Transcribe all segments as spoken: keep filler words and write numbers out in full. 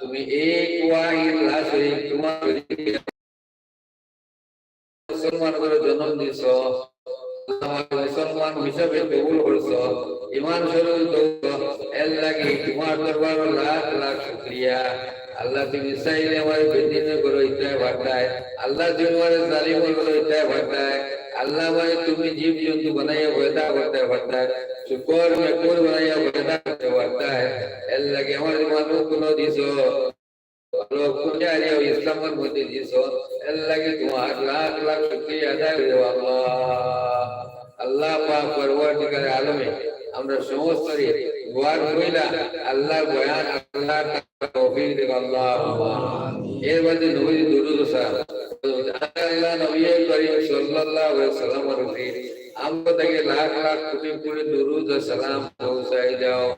তুমি এই ওয়াহিদ লা শরীক তোমার শরীক মুসলমান করে জন্ম দিছো, আমারে মুসলমান হিসাবে কবুল করছো, ইমান শরীর দৌড়, এর লাগি তোমার দরবারো লাখ লাখ শুকরিয়া। আল্লাহ, তুমি চাইলে আমারে বেদিন করো, ইতায় পারতায়। আল্লাহ, তুমি আমারে জালিম করো, ইতায় পারতায়। আল্লাহ, আমারে তুমি জীব জন্তু বানাইয়া পয়দা করতে পারতায়, শুকর মেকুর বানাইয়া পয়দা করতে পারতায়। এর লাগি আমার ইমান কোনো দিছো, ভালো করে আরিয়া ইসলামের মধ্যে দিছো, এর লাগি তোমার লাখ লাখ শুকরিয়া আদায় করি, আল্লাহ। আল্লাহ পাক পরওয়ারদিগারে আলমে, আমরা সমস্ত রে দুয়ার কইলা, আল্লাহর বয়ান, আল্লাহর তৌফিক দেব, আল্লাহ। এর বাদে নবীর দুরূদ ও সালাম। আল্লাহ নবী করিম সাল্লাল্লাহু আলাইহি ওয়াসাল্লামর উপরে আমরা থেকে লাখ লাখ কোটি কোটি দুরূদ ও সালাম পৌঁছাই দাও।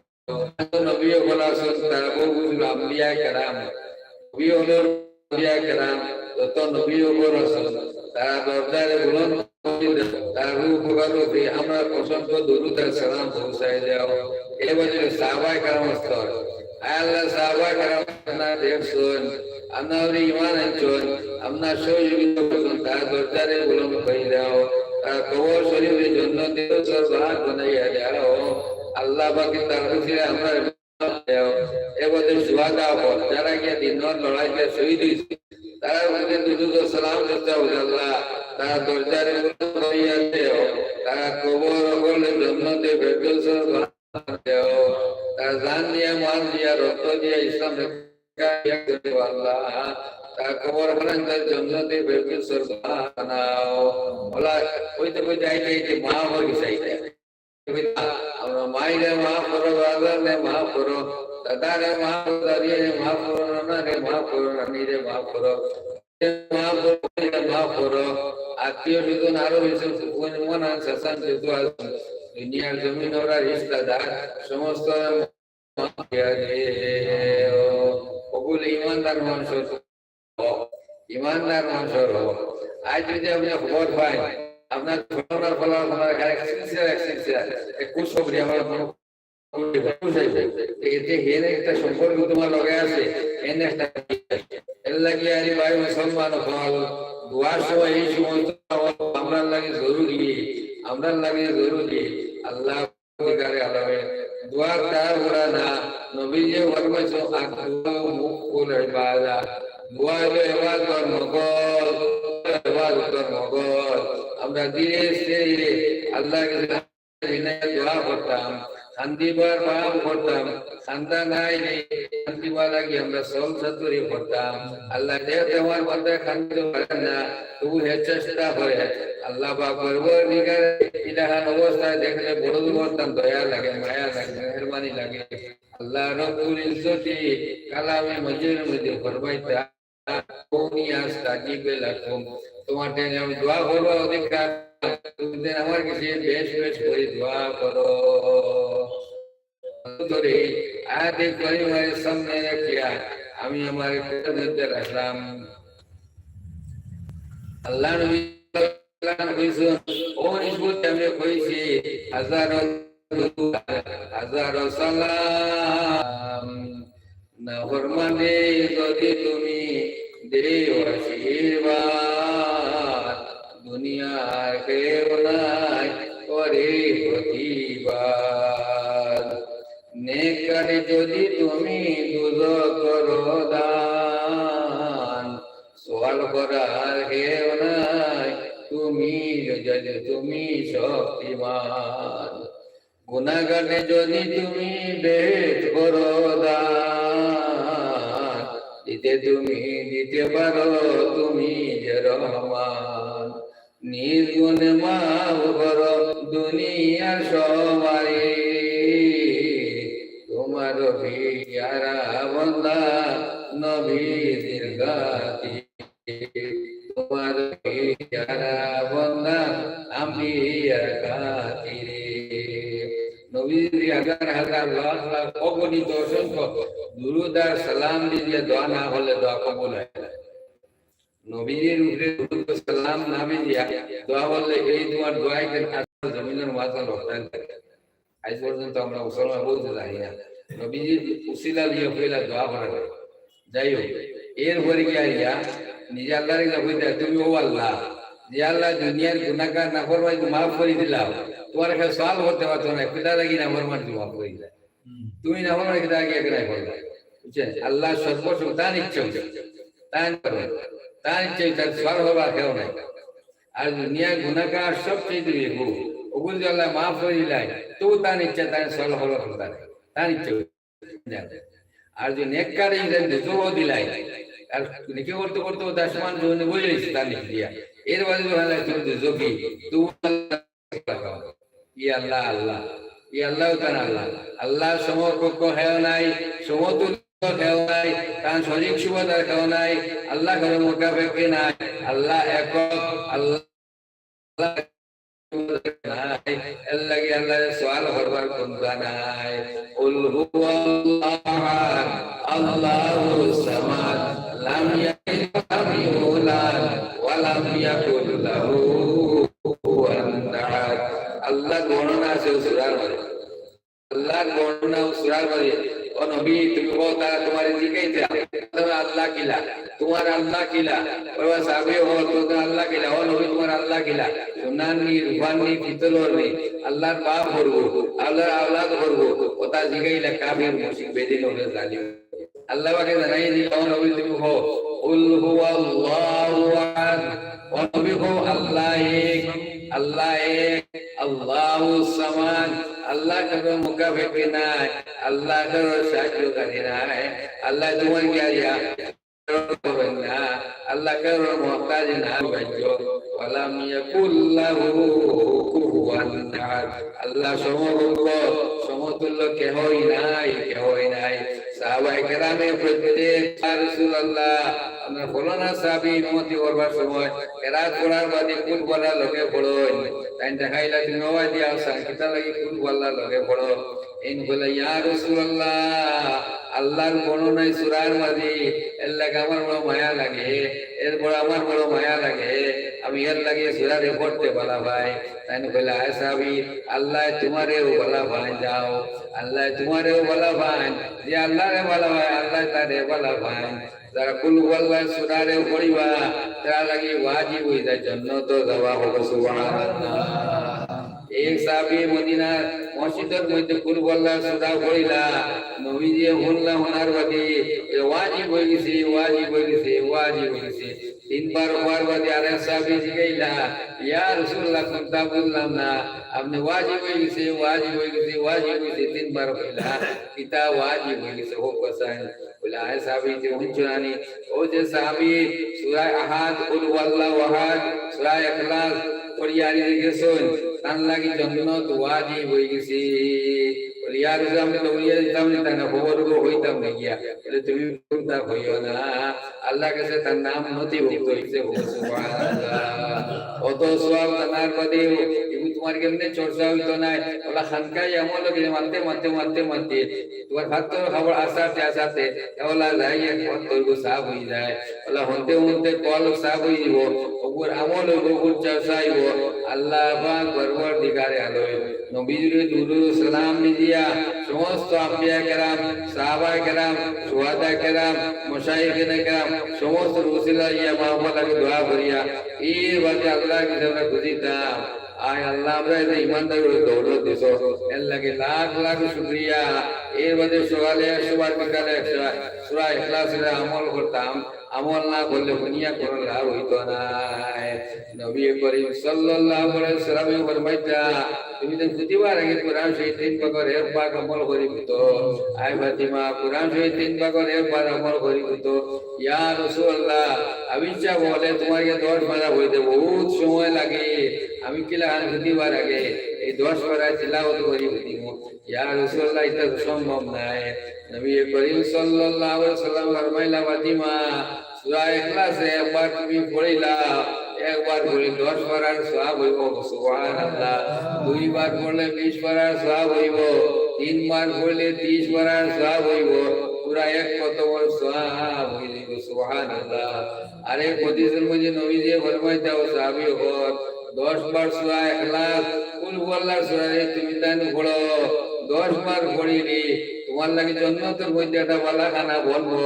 নবী অকল আছইন, তারা বহু বুজুর্গ আম্বিয়া কেরাম, নবী অকলর আম্বিয়া কেরাম, যত নবী অকল আছইন, তারা দরজারে বুলন্দ করি দেও, তারা রূহ মুবারকে আমরা অসংখ্য দুরূদ আর সালাম পৌঁছাই দেও। এ বছর সাহাবায়ে কেরাম স্তর, আয় আল্লাহ, সাহাবায়ে কেরাম আপনারা দেখছইন, আপনারা ইমান আনছইন, আপনারা সহযোগিতা করছইন, তারা দরজারে বুলন্দ করি দেও, তারা কবর শরীফে জন্নতি সরবাহাত বানাইয়া দেও। আল্লাহ পাকে তার উসিলায় আমরা দেও। এ বছর শুহাদা অকল, যারা গিয়া দিনর লড়াইতে শহীদ হইছে, তারার মধ্যে দুরূদ ও সালাম দেও, আল্লাহ, তারা দরজারে বুলন্দ করিয়া দেও, তারা কবর অকলরে জন্নতে ফেরদৌসর বানাও দেও, তারা জান দিয়া, মাল দিয়া, রক্ত দিয়া ইসলাম রক্ষা করিয়া দেও, আল্লাহ, তারা কবর অকলরে জন্নতে ফেরদৌসর বানাও। ওলা, কইতে কইতে আইতে আইতে মা হয়ে গেছে আইতে। আমরা মাইরে মাফ করো, বাজারে মাফ করো, দাদারে মাফ করো, দাদিরে মাফ করো, নানারে মাফ করো, নানিরে মাফ করো, মাফ করো, মাফ করো। আত্মীয় স্বজন আরো বেশি মন আন, শাসন যত আছে, দুনিয়ার জমিন ওরা রিশতেদার, সমস্ত মাফ দিয়া দেও। কবুল ইমানদার মানুষ হও, ইমানদার মানুষ হও। আজ যদি আপনি খবর পাই, আপনার ঘটনার ফলাফল আপনার এক সিলসিলা, এক সিলসিলা, এক খুশখবরি আমার মনে খুশি হইব। এতে হেন একটা সম্পর্ক তোমার লগে আছে, হেন একটা এর লাগি আরে ভাই মুসলমান হল, দোয়ার সময় এই সমস্ত আমল আমরার লাগি জরুরি, আমরার লাগি জরুরি। আল্লাহ পরওয়ারদিগারে আলমে দোয়া তাড়াহুড়া না, নবীজি ফরমাইছো, "আদ-দুআউ মুখুল ইবাদা।" দোয়া হলো ইবাদতর মগজ, ইবাদতর মগজ। আমরা ধীরে স্থিরে আল্লাহর কাছে দোয়া করতাম, কান্দিবার বায়ান করতাম, কান্দা নাই রে, কান্দিবার লাগি আমরা সল চাতুরি করতাম। আল্লাহ দেখতে আমার বান্দা কান্দিতে পারেন না, তবু হে চেষ্টা করে। আল্লাহ পাক পরওয়ারদিগার ইলাহান অবস্থায় দেখলে বড় তান দয়া লাগে, মায়া লাগে, মেহেরবানি লাগে। আল্লাহ রব্বুল ইজ্জতি কালামে মজিদের মধ্যে ফরমাইতা, "কুনি আস্তাজিব লাকুম।" তোমার জন্য আমি দোয়া করবো অধিকার, তুমি আমার কাছে বেশ বেশ করে দোয়া করো। ধরে আয়াতে কারিমার সামনে রাখিয়া আমি আমার মধ্যে রাখলাম। আল্লাহ নবী কইছইন, ও নিসবতে আমি কইছি, হাজারো হাজারো সালাম। নাফরমানে যদি তুমি দেও আশীর্বাদ, দুনিয়ার কেউ নাই করে প্রতিবাদ। নেককারে যদি তুমি দুজো করো দান, সওয়াল করার কেউ নাই, তুমি যদি তুমি শক্তিমান। গুনাগারে যদি তুমি বেহেশত করো দান, দিতে তুমি দিতে পারো, তুমি যে রহমান। নিজ গুণে মাফ করো দুনিয়ার সবাই, তোমার পিয়ারা বন্দা নবীজির খাতিরে। তোমার পিয়ারা বন্দা আম্বিয়ার খাতিরে। নবীজির হাজার হাজার লাখ লাখ অগণিত অসংখ্য দুরূদ আর সালাম দিয়ে দোয়া না হলে দোয়া কবুল হয় না। নবীজির উপরে দুরূদ ও সালাম না দিয়া দোয়া করলে এই তোমার দোয়ায় কিন্তু আসমান জমিনের মাঝে রপ্তানি থাকে। আজ পর্যন্ত আমরা মুসলমান বলতে জানি না। নবীজির উসিলা দিয়ে পয়লা দোয়া করা যায়। যাই হোক, এরপরে কি আর ইয়া, নিজে আল্লাহরে যা কইতা, "তুমি ও আল্লাহ, যে আল্লাহ দুনিয়ার গুনাহগার নাফরমানি মাফ করি দিলাও, তুমার কাছে সওয়াল করতে পারতো না, কিতা লাগি নাফরমানি মাফ করি দিলা? তুমি নাফরমানি কিতা লাগি এখানে করলা?" বুঝছেন? আল্লাহ সর্বস্ব তার ইচ্ছা হইছে, তার ইচ্ছা হইছে, তার সওয়াল করবার কেউ নাই। আর দুনিয়ার গুনাহগার সবচেয়ে বেগু, ওগুলো যে আল্লাহ মাফ করি দিলাই, তো তার ইচ্ছা, তার সওয়াল করবার কেউ নাই, তার ইচ্ছা হইছে। আর যদি নেককার এই যে দুজখও দিলাই, আর নেকি করতে করতে ও দাসমান জীবনে বই রয়েছে তার নেকি দিয়া, এর বাদে যখন তুমি দুজখি, তো ই আল্লাহ, আল্লাহ, ই আল্লাহ তার আল্লাহ। আল্লাহ সমকক্ষ কেউ নাই, সমতুল্য কেউ নাই, তার শরিক সুবাদার কেউ নাই, আল্লাহ কারো মুখাপেক্ষী নাই, আল্লাহ একক, আল্লাহ নাই, এর লাগি আল্লাহরে সওয়াল করবার কুনতা নাই। قل هو الله أحد، الله الصمد، لم يلد ولم يولد، ولم يكن له كفوا أحد। আল্লাহর বর্ণনা আছে সূরার মধ্যে। আল্লাহর বর্ণনা ও সূরার বারে, ও নবী, তুমি কও তারা তোমারে জিগাইতা, তারা আল্লাহ কিলা? তোমার আল্লাহ কিলা? ওরা সাহাবী হও, তোমার আল্লাহ কিলা? ও নবী, তোমার আল্লাহ কিলা? সোনার নি, রূপার নি, পিতলর নি, আল্লাহর বাপ করবো, আল্লাহর আওলাদ করবো, ওটা জিগাইলা কাফির, মুশরিক, বেদিন, ওরে জালিম। আল্লাহ পাকে জানাই দিলা, ও নবী, তুমি কও, قل هو الله أحد। ও নবী, কও, আল্লাহ এক, আল্লাহ এক, আল্লাহুস সামাদ, আল্লাহ কারো মুখাপেক্ষী নাই, আল্লাহ কারো সাহায্যকারী নাই, আল্লাহ তোমার গিয়া করবেন না, আল্লাহ কারো মহতাজ না, ভাইজ্য। ولم يكن له كفوا أحد। আল্লাহ সমকক্ষ, সমতুল্য কেহই নাই, কেহই নাই। সাহাবায়ে কেরামে প্রত্যেক, "ইয়া রাসূলুল্লাহ, আমরা ফলানা সাহাবী ইমামতি করবার সময় কেরাত পড়ার বাদে কুল হুয়াল্লাহ লগে পড়ইন।" তাইন দেখাইলা, "তুমি ওবায় দিয়া আছাইন, কিতা লাগি কুল হুয়াল্লাহ লগে পড়ো?" এইন কইলা, "ইয়া রাসূলুল্লাহ, আল্লাহর বর্ণনা নাই সূরার মাঝে, এর লাগি আমার বড় মায়া লাগে, এর বড় আমার বড় মায়া লাগে, আমি এর লাগি সূরারে পড়তে ভালা পাই।" তাইন কইলা, "আয় সাহাবী, আল্লাহ তোমারেও ভালা পাইন, যাও, আল্লাহ তোমারেও ভালা পাইন, যে আল্লাহরে ভালা পায়, আল্লাহ তারে ভালা পাইন। যারা কুল হুয়াল্লাহ সূরারে পড়িবা, তার লাগি ওয়াজিব হই যায় জন্নত যাওয়া।" বলো সুবহানাল্লাহ। এক সাহাবী মদিনার মসজিদর মধ্যে কুল হুয়াল্লাহ সূরা পড়িলা, নবীজিয়ে হুনলা, হুনার বাদে ওয়াজিব হই গেছে, ওয়াজিব হই গেছে, ওয়াজিব হই গেছে। তিনবার পড়ার বাদে আরেক সাহাবী জিগাইলা, "ইয়া রাসূলুল্লাহ, কুনটা বুঝলাম না, আপনে ওয়াজিব হই গেছে, ওয়াজিব হই গেছে, ওয়াজিব হই গেছে তিনবার কইলা, কিতা ওয়াজিব হই গেছে, ও কোসাইন?" কইলা, "আয় সাহাবী, তে হুনছো না নি? ও যে সাহাবী সূরা আহাদ, কুল হুয়াল্লাহু আহাদ, সূরা ইখলাস পড়িয়া হারি গেছইন, তার লাগি জন্নত ওয়াজিব হই গেছে।" বলে, "ইয়া রাসূলুল্লাহ, আমি দৌড়িয়া দিতাম নি, তাই না, খবর হইতাম না গিয়া।" বলে, "তুমি কুনটা কইও না, আল্লাহর কাছে তার নাম নথিভুক্ত হইছে।" বলে, "সুবহানাল্লাহ।" অত সওয়াব জানার বাদেও এগুলো তোমার কেমনে চর্চা হইতো না? ওলা খানকায় আমল গেলে মানতে, মানতে, মানতে, মানতে তোমার হাতর খবর আসাতে, আসাতে ওলা যাই এক পথর গো সাফ হই যায়। ওলা হতে হতে কল সাফ হই দিব, ওগুর আমল ওগুর চর্চা হইব। আল্লাহ পাক পরওয়ারদিগারে আলম নবীজিরে দুরূদ সালাম দিয়া সমস্ত আম্বিয়া কেরাম, সাহাবা কেরাম, শুহাদা কেরাম, মুশাইখিনে কেরাম, সমস্ত রসুলুল্লাহ ইয়া মাহফিল আগে দোয়া করিয়া, এর বাদে আল্লাহর কাছে আমরা খুঁজিতাম, "আয় আল্লাহ, আমরা এই যে ইমানদারি দৌলত দিছো, এর লাগি লাখ লাখ শুকরিয়া।" এর বাদে সকালে একশো বার, বিকালে একশো বার সূরা ইখলাসের আমল করতাম। আমল না করলে দুনিয়া কোনো লাভ হইতো না। নবী করিম সাল্লাল্লাহু আলাইহি ওয়াসাল্লামে ফরমাইতা, "তুমি তো প্রতিবার আগে কোরআন শরীফ তিন ভাগর এক ভাগ আমল করি দিত।" আয় ফাতিমা, কোরআন শরীফ তিন ভাগর এক ভাগ আমল করি দিত। ইয়া রাসূলুল্লাহ, আমি ইচ্ছা বলে তোমার ইয়ে দশ পারা হইতে বহুত সময় লাগে। আমি কিলা আর প্রতিবার আগে এই দশ পারা তিলাওয়াত করি দিব। ইয়া রাসূলুল্লাহ, এটা তো সম্ভব নয়। নবী করিম সাল্লাল্লাহু আলাইহি ওয়াসাল্লাম ফরমাইলা, "ফাতিমা, সূরা ইখলাসে একবার তুমি পড়িলা, একবার পড়লে দশ পারার সওয়াব হইব।" সুবহানাল্লাহ। দুইবার পড়লে বিশ পারার সওয়াব হইব, তিনবার পড়লে ত্রিশ পারার সওয়াব হইব, পুরা এক খতমর সওয়াব হইব। সুবহানাল্লাহ। আরেক হাদিসের মধ্যে নবীজি ফরমাইতা, ও সাহাবী হকল, দশ বার সূরা ইখলাস, কুল হুয়াল্লাহর সূরা তুমি তাইন পড়ো, দশ বার পড়িলে তুমার লাগি জন্নতর মধ্যে একটা বালাখানা বনবো,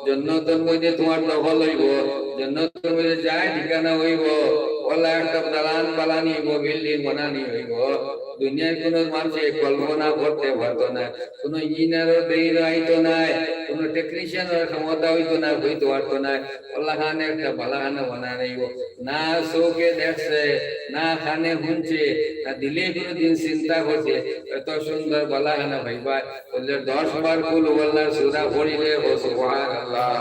জন্নতর মধ্যে তুমার দখল অইবো, জন্নতর মধ্যে জায় ঠিকানা অইবো, অলা একটা দালান বালানি অইবো, বিল্ডিং বানানি অইবো। দুনিয়ার কুনু মানষে কল্পনা করতে পারতো নায়, কুনু ইঞ্জিনিয়ারর ব্রেইন আইতো নায়, কুনু টেকনিশিয়ানর ক্ষমতা অইতো নায়, অইতো পারতো নায়। অলাখান একটা বালাখানা বানানি অইবো। না চউখে দেখছে, না কানে হুনছে, না দিলে কুনুদিন চিন্তা করছে, এত সুন্দর বালাখানা পাইবা। বললে দশ বার কুল হুয়াল্লাহর সূরা পড়িলে, ও সুবহানাল্লাহ।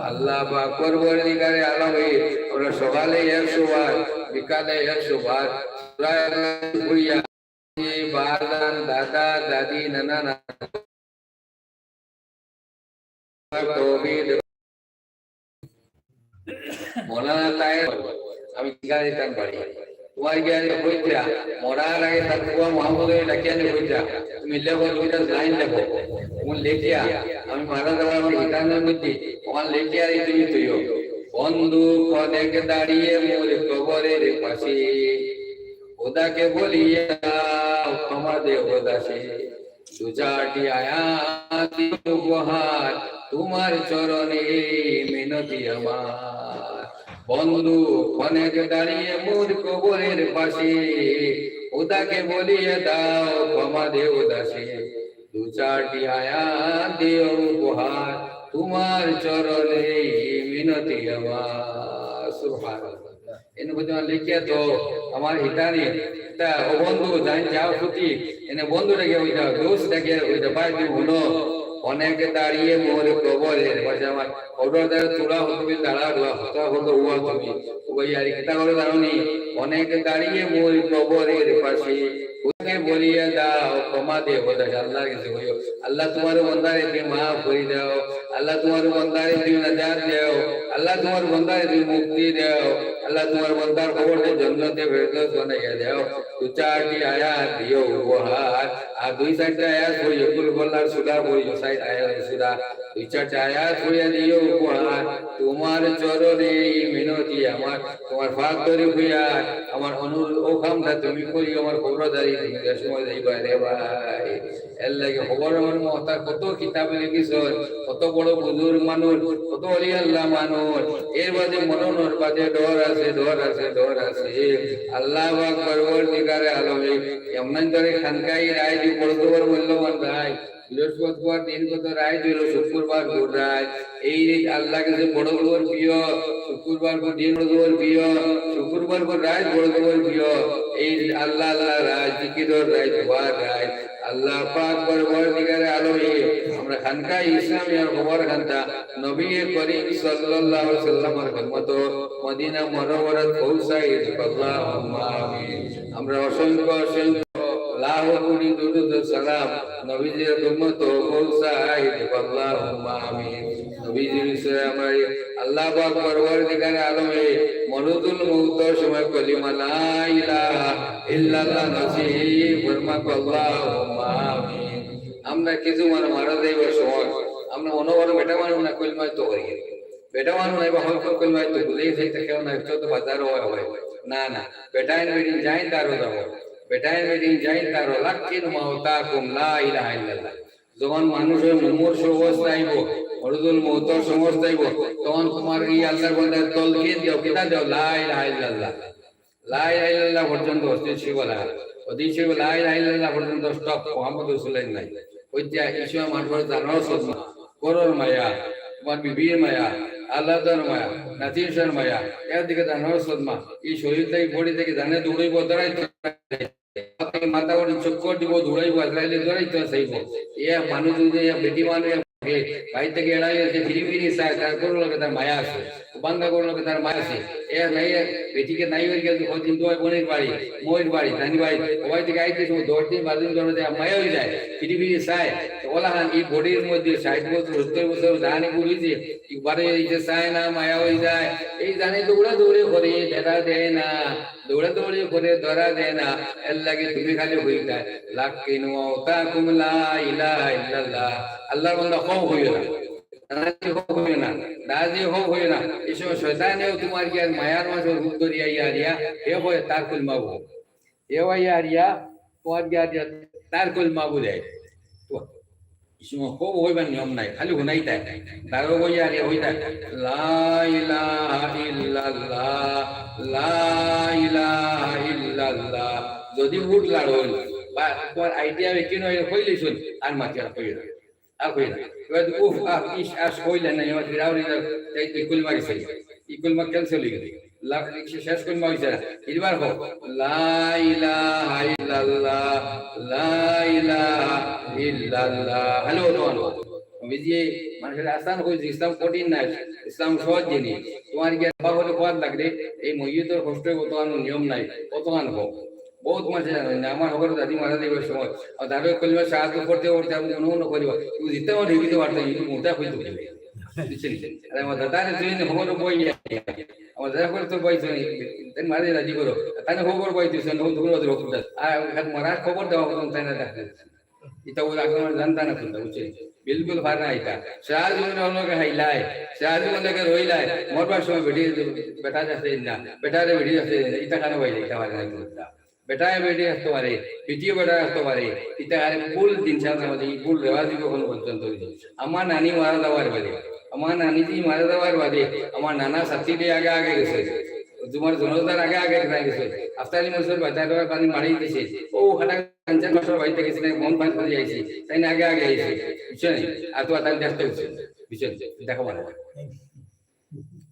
আল্লাহ পাক পরওয়ারদিগারে আলমে, আমরা সকালে একশো বার, বিকালে একশো বার সূরা ইখলাস পড়িয়া, এই বাজান, দাদা, দাদি, নানা, নানা, তৌহিদ, মৌলানা তাহের, আমি জিগাইতাম পারি। তুমার গিয়া কইতা, মরার আগে তার পুয়া মোহাম্মদরে ডাকিয়া আনি কইতা, তুমি লেখো দুইটা লাইন লেখো। তুমি লেখিয়া, আমি মারা যাওয়ার আমার হিতানের মধ্যে, আমার লেখিয়া এই তুমি তুইও। বন্ধু ক্ষণেক দাঁড়িয়ে মোর কবরের পাশে, খোদাকে বলিয়া দাও ক্ষমা দেও দাসে। দু চারটি আয়াত উপহার, তোমার চরণে মিনতি আমার। বন্ধু ক্ষণেক দাঁড়িয়ে মোর কবরের পাশে, খোদাকে বলিয়া দাও ক্ষমা দেও দাসে। দু চারটি আয়াত দিও উপহার, তোমার চরণে মিনতি আমার। সুবহানাল্লাহ। এনে কইতে আমার লেখিয়া তো আমার হিতানি, তা ও বন্ধু, যাই যাও ফুতি, এনে বন্ধু ডাকিয়া কইতা, দোস্ত ডাকিয়া কইতা, ভাই তুমি হুনো, অনেকে দাঁড়িয়ে মোর কবরের পাশে, আমার কবর দ্বারা তোরা তুমি দাঁড়া, দোয়া, হতা হতো, উয়া তুমি, উবাই আর কিতা করে জানো নি? অনেকে দাঁড়িয়ে মোর কবরের পাশে, খোদাকে বলিয়া দাও ক্ষমা দেও দাসে। আল্লাহর কাছে কইও, আল্লাহ তোমার বন্দারে তুমি মাফ করি দাও, আল্লাহ তোমার বন্দারে তুমি নাজাত দেও, আল্লাহ তোমার বন্দারে তুমি মুক্তি দেও, আল্লাহ তোমার বন্দার কবররে জন্নতে ফেরদৌস বানাইয়া দেও। দু চারটি আয়াত দিও উপহার, আর দুই চারটা আয়াত পড়িও, কুল হুয়াল্লাহর সূরা পড়িও, চার আয়াত সূরা, দুই চারটা আয়াত পড়িয়া দিও উপহার। তোমার চরণে এই মিনতি আমার, তোমার পাও ধরি কইয়ার, আমার অনুরোধ ও কামটা তুমি করিও, আমার কবরদারি তুমি যে সময় যাইবা রে ভাই। এর লাগি খবর আমার মহতা কত কিতাবে লিখিছইন, কত বড় বুজুর্গ মানুষ, কত অলি আল্লাহ মানুষ। এর বাদে মরণর বাদে ডর আছে, ডর আছে, ডর আছে। আল্লাহ পাক পরওয়ারদিগারে আলমে এমন ধরে খানকাই রায় দি বড় তোমার মূল্যবান রায়। বৃহস্পতিবার দিন কত রায় দিল, শুক্রবার ভোর রায়। এই দিন আল্লাহ কাছে বড় বড় প্রিয়, শুক্রবার কো দিন বড় বড় প্রিয়, শুক্রবার কো রায় বড় বড় প্রিয়। এই দিন আল্লাহ আল্লাহ রায়, জিকিরর রায়, দোয়ার রায়। আল্লাহ পাক পরওয়ারদিগারে আলমে আমরা খানকায়ে ইসলামিয়ার খবর খানটা নবী করিম সাল্লাল্লাহু আলাইহি ওয়াসাল্লামর খিদমত মদিনা মুনাওয়ারাত পৌঁছাই দিক, আল্লাহুম্মা আমিন। আমরা অসংখ্য অসংখ্য লাখো কোটি দুরূদ ও সালাম নবীজির খিদমত পৌঁছাই দিক, আল্লাহুম্মা আমিন। নবীজির বিষয়ে আমরা আল্লাহ পাক পরওয়ারদিগারে আলমে মরদুল মউতর সময় কলিমা লা ইলাহা ইল্লাল্লাহ নসিব ফরমাক, আল্লাহুম্মা আমিন। আমরা কিছু মানে মারা যাইবার সময় আমরা মনে করো বেটা মানুষ না কলিমা তো করি, বেটা মানুষ নাই বা হয়তো কলিমা তো বুঝেই সেই কেউ না, তো বাজারও হয়, হয় না, না, বেটাইন বেটিন যাইন তারও যাবো, বেটাইন বেটিন যাইন তারও, লাক্কিনু মাউতাকুম লা ইলাহা ইল্লাল্লাহ। যখন মানুষর মুমূর্ষু অবস্থা আইবো, মরদুল মউতর সময় আইবো, তখন তোমার এই আল্লাহর বন্দারে তলকিন দেও, কিতা দেও? লা ইলাহা ইল্লাল্লাহ। লা ইলাহা ইল্লাল্লাহ পর্যন্ত অস্থির শিব আলা, অধি শিব লা ইলাহা ইল্লাল্লাহ পর্যন্ত stop, মোহাম্মদ রাসূলুল্লাহ নাই। ওই যে এই সময় মানুষর জানর সদমা, ঘরর মায়া, তোমার বিবির মায়া, আল্লাহর মায়া, নাতির মায়া, এর দিকে জানর সদমা, এই শরীর থাকি, body থাকি জানে দৌড়াইবো, দৌড়াইতে মাথা করে চক্কর দিব, দৌড়াইবো, আজরাইলে দৌড়াইতে চাইবো। এ মানুষ যদি, এক বেটি মানুষ, এক বাড়ি থেকে এড়াই আছে, ফিরি ফিরি চায়, তার ঘরর লগে তার মায়া আছে, বান্দা ঘরর লগে তার মায়া আছে। এ নাই, এক বেটিকে নাই হয়ে গেছে, কদিন তো বোনের বাড়ি, মইর বাড়ি, নানি বাড়ি, সবাই থেকে আইতে সময় দশ দিন, বারো দিন ধরে যায়, মায়া হয়ে যায়, ফিরি ফিরি চায়। তো ওলাহান এই bodyর মধ্যে ষাট বছর, সত্তর বছর জানি ঘুরেছে, একবারে এই যে চায় না, মায়া হয়ে যায়, এই জানে দৌড়া দৌড়ি করে, দেখা দেয় না। দৌড়াদৌড়ি করে ধরা দেয় না, এর লাগি তুমি খালি হইতায়, লাক্কিনু মাউতাকুম লা ইলাহা ইল্লাল্লাহ। আল্লাহর বন্দা, খৌফ হইও না, রাজি খৌফ হইও না, রাজি খৌফ হইও না। এই সময় শয়তানেও তোমার গিয়ার মায়ার মাঝে রূপ ধরিয়া ইয়া রিয়া, হে কয় তার কলিমা বল। হে ভাই ইয়া রিয়া, তোমার গিয়া রিয়া, তার কলিমা বলে। তো সময় খুব হইবার নিয়ম নাই, খালি হুনাইতায়। দারো বইয়া আরে হইতায়, "লা ইলাহা ইল্লাল্লাহ, লা ইলাহা ইল্লাল্লাহ।" যদি উঠ লাড়ইন বা তোমার আইডিয়া বেকিন অইলে কইলিছইন, আর মাতি আর কইও না, আর কইও না। এবার উফ, আহ, ইস, আস কইলে না, এবার ফিরাউরি তাই ইকুল মারিছে, ইকুল মা ক্যান্সেল হয়ে গেল। লা-, শেষ কলমা হইছে না। এবার হোক, "লা ইলাহা ইল্লাল্লাহ, লা ইলাহা ইল্লাল্লাহ।" হ্যালো, তোমার হোক। আমি যে মানুষের আসান কইছি, ইসলাম কঠিন নাই, ইসলাম সহজ জিনিস। তোমার গিয়া বাবা হলে খোয়ার লাগলে, এই মসজিদের কষ্ট অইবো, তোমার নিয়ম নাই, কতক্ষণ হোক। বহুত মানুষ জানে না, আমার হকল দাদি মারা যাইবার সময়, আর দাদু কলমা সাহায্য করতে করতে আমি মনে মনে করিব, তুমি জিততে আমার হিবিতে পারতো, কিন্তু মোটা হইতো কি? বুঝছেন? আরে আমার দাদারে তুই হকল বই আমার দেখা করে তো পাইছো নি, তাই মারে রাজি করো। তাই না খবর পাইতেছে না, তখন ওদের খবর দেয়। আর ওখানে মারার খবর দেওয়া হতো, তাই না ডাকতে। এটা ওরা এখন জানতা না কোনটা, বুঝছেন? বিলকুল পারে না এটা। সারা জীবন অন্যকে হাইলায়, সারা জীবন তাকে রইলায়, মরবার সময় বেটি, বেটা যাচ্ছে না, বেটারে বেটি যাচ্ছে না, এটা কেন পাইলে এটা পারে না, এটা। বেটায় বেটি আসতে পারে, বেটিও বেটা আসতে পারে, এটা আরে ভুল জিনিস আছে আমাদের, এই ভুল রেওয়াজ এখনো পর্যন্ত হইছে। আমার নানি মারা যাওয়ার বাদে, আমার নানি যে মারা যাওয়ার বাদে, আমার নানা সাথীতে আগে আগে গেছে, তোমার জনতার আগে আগে গেছে, আফতালি মনসুর বাজার পানি মারি দিছে, ও হাটা কাঞ্চন মাসের বাড়িতে গেছে, মন পাঁচ বাজে আইছি, তাই না আগে আগে আইছি, বুঝছো নি? আর তো আর দেখতে হচ্ছে, বুঝছো নি? দেখা মানে না।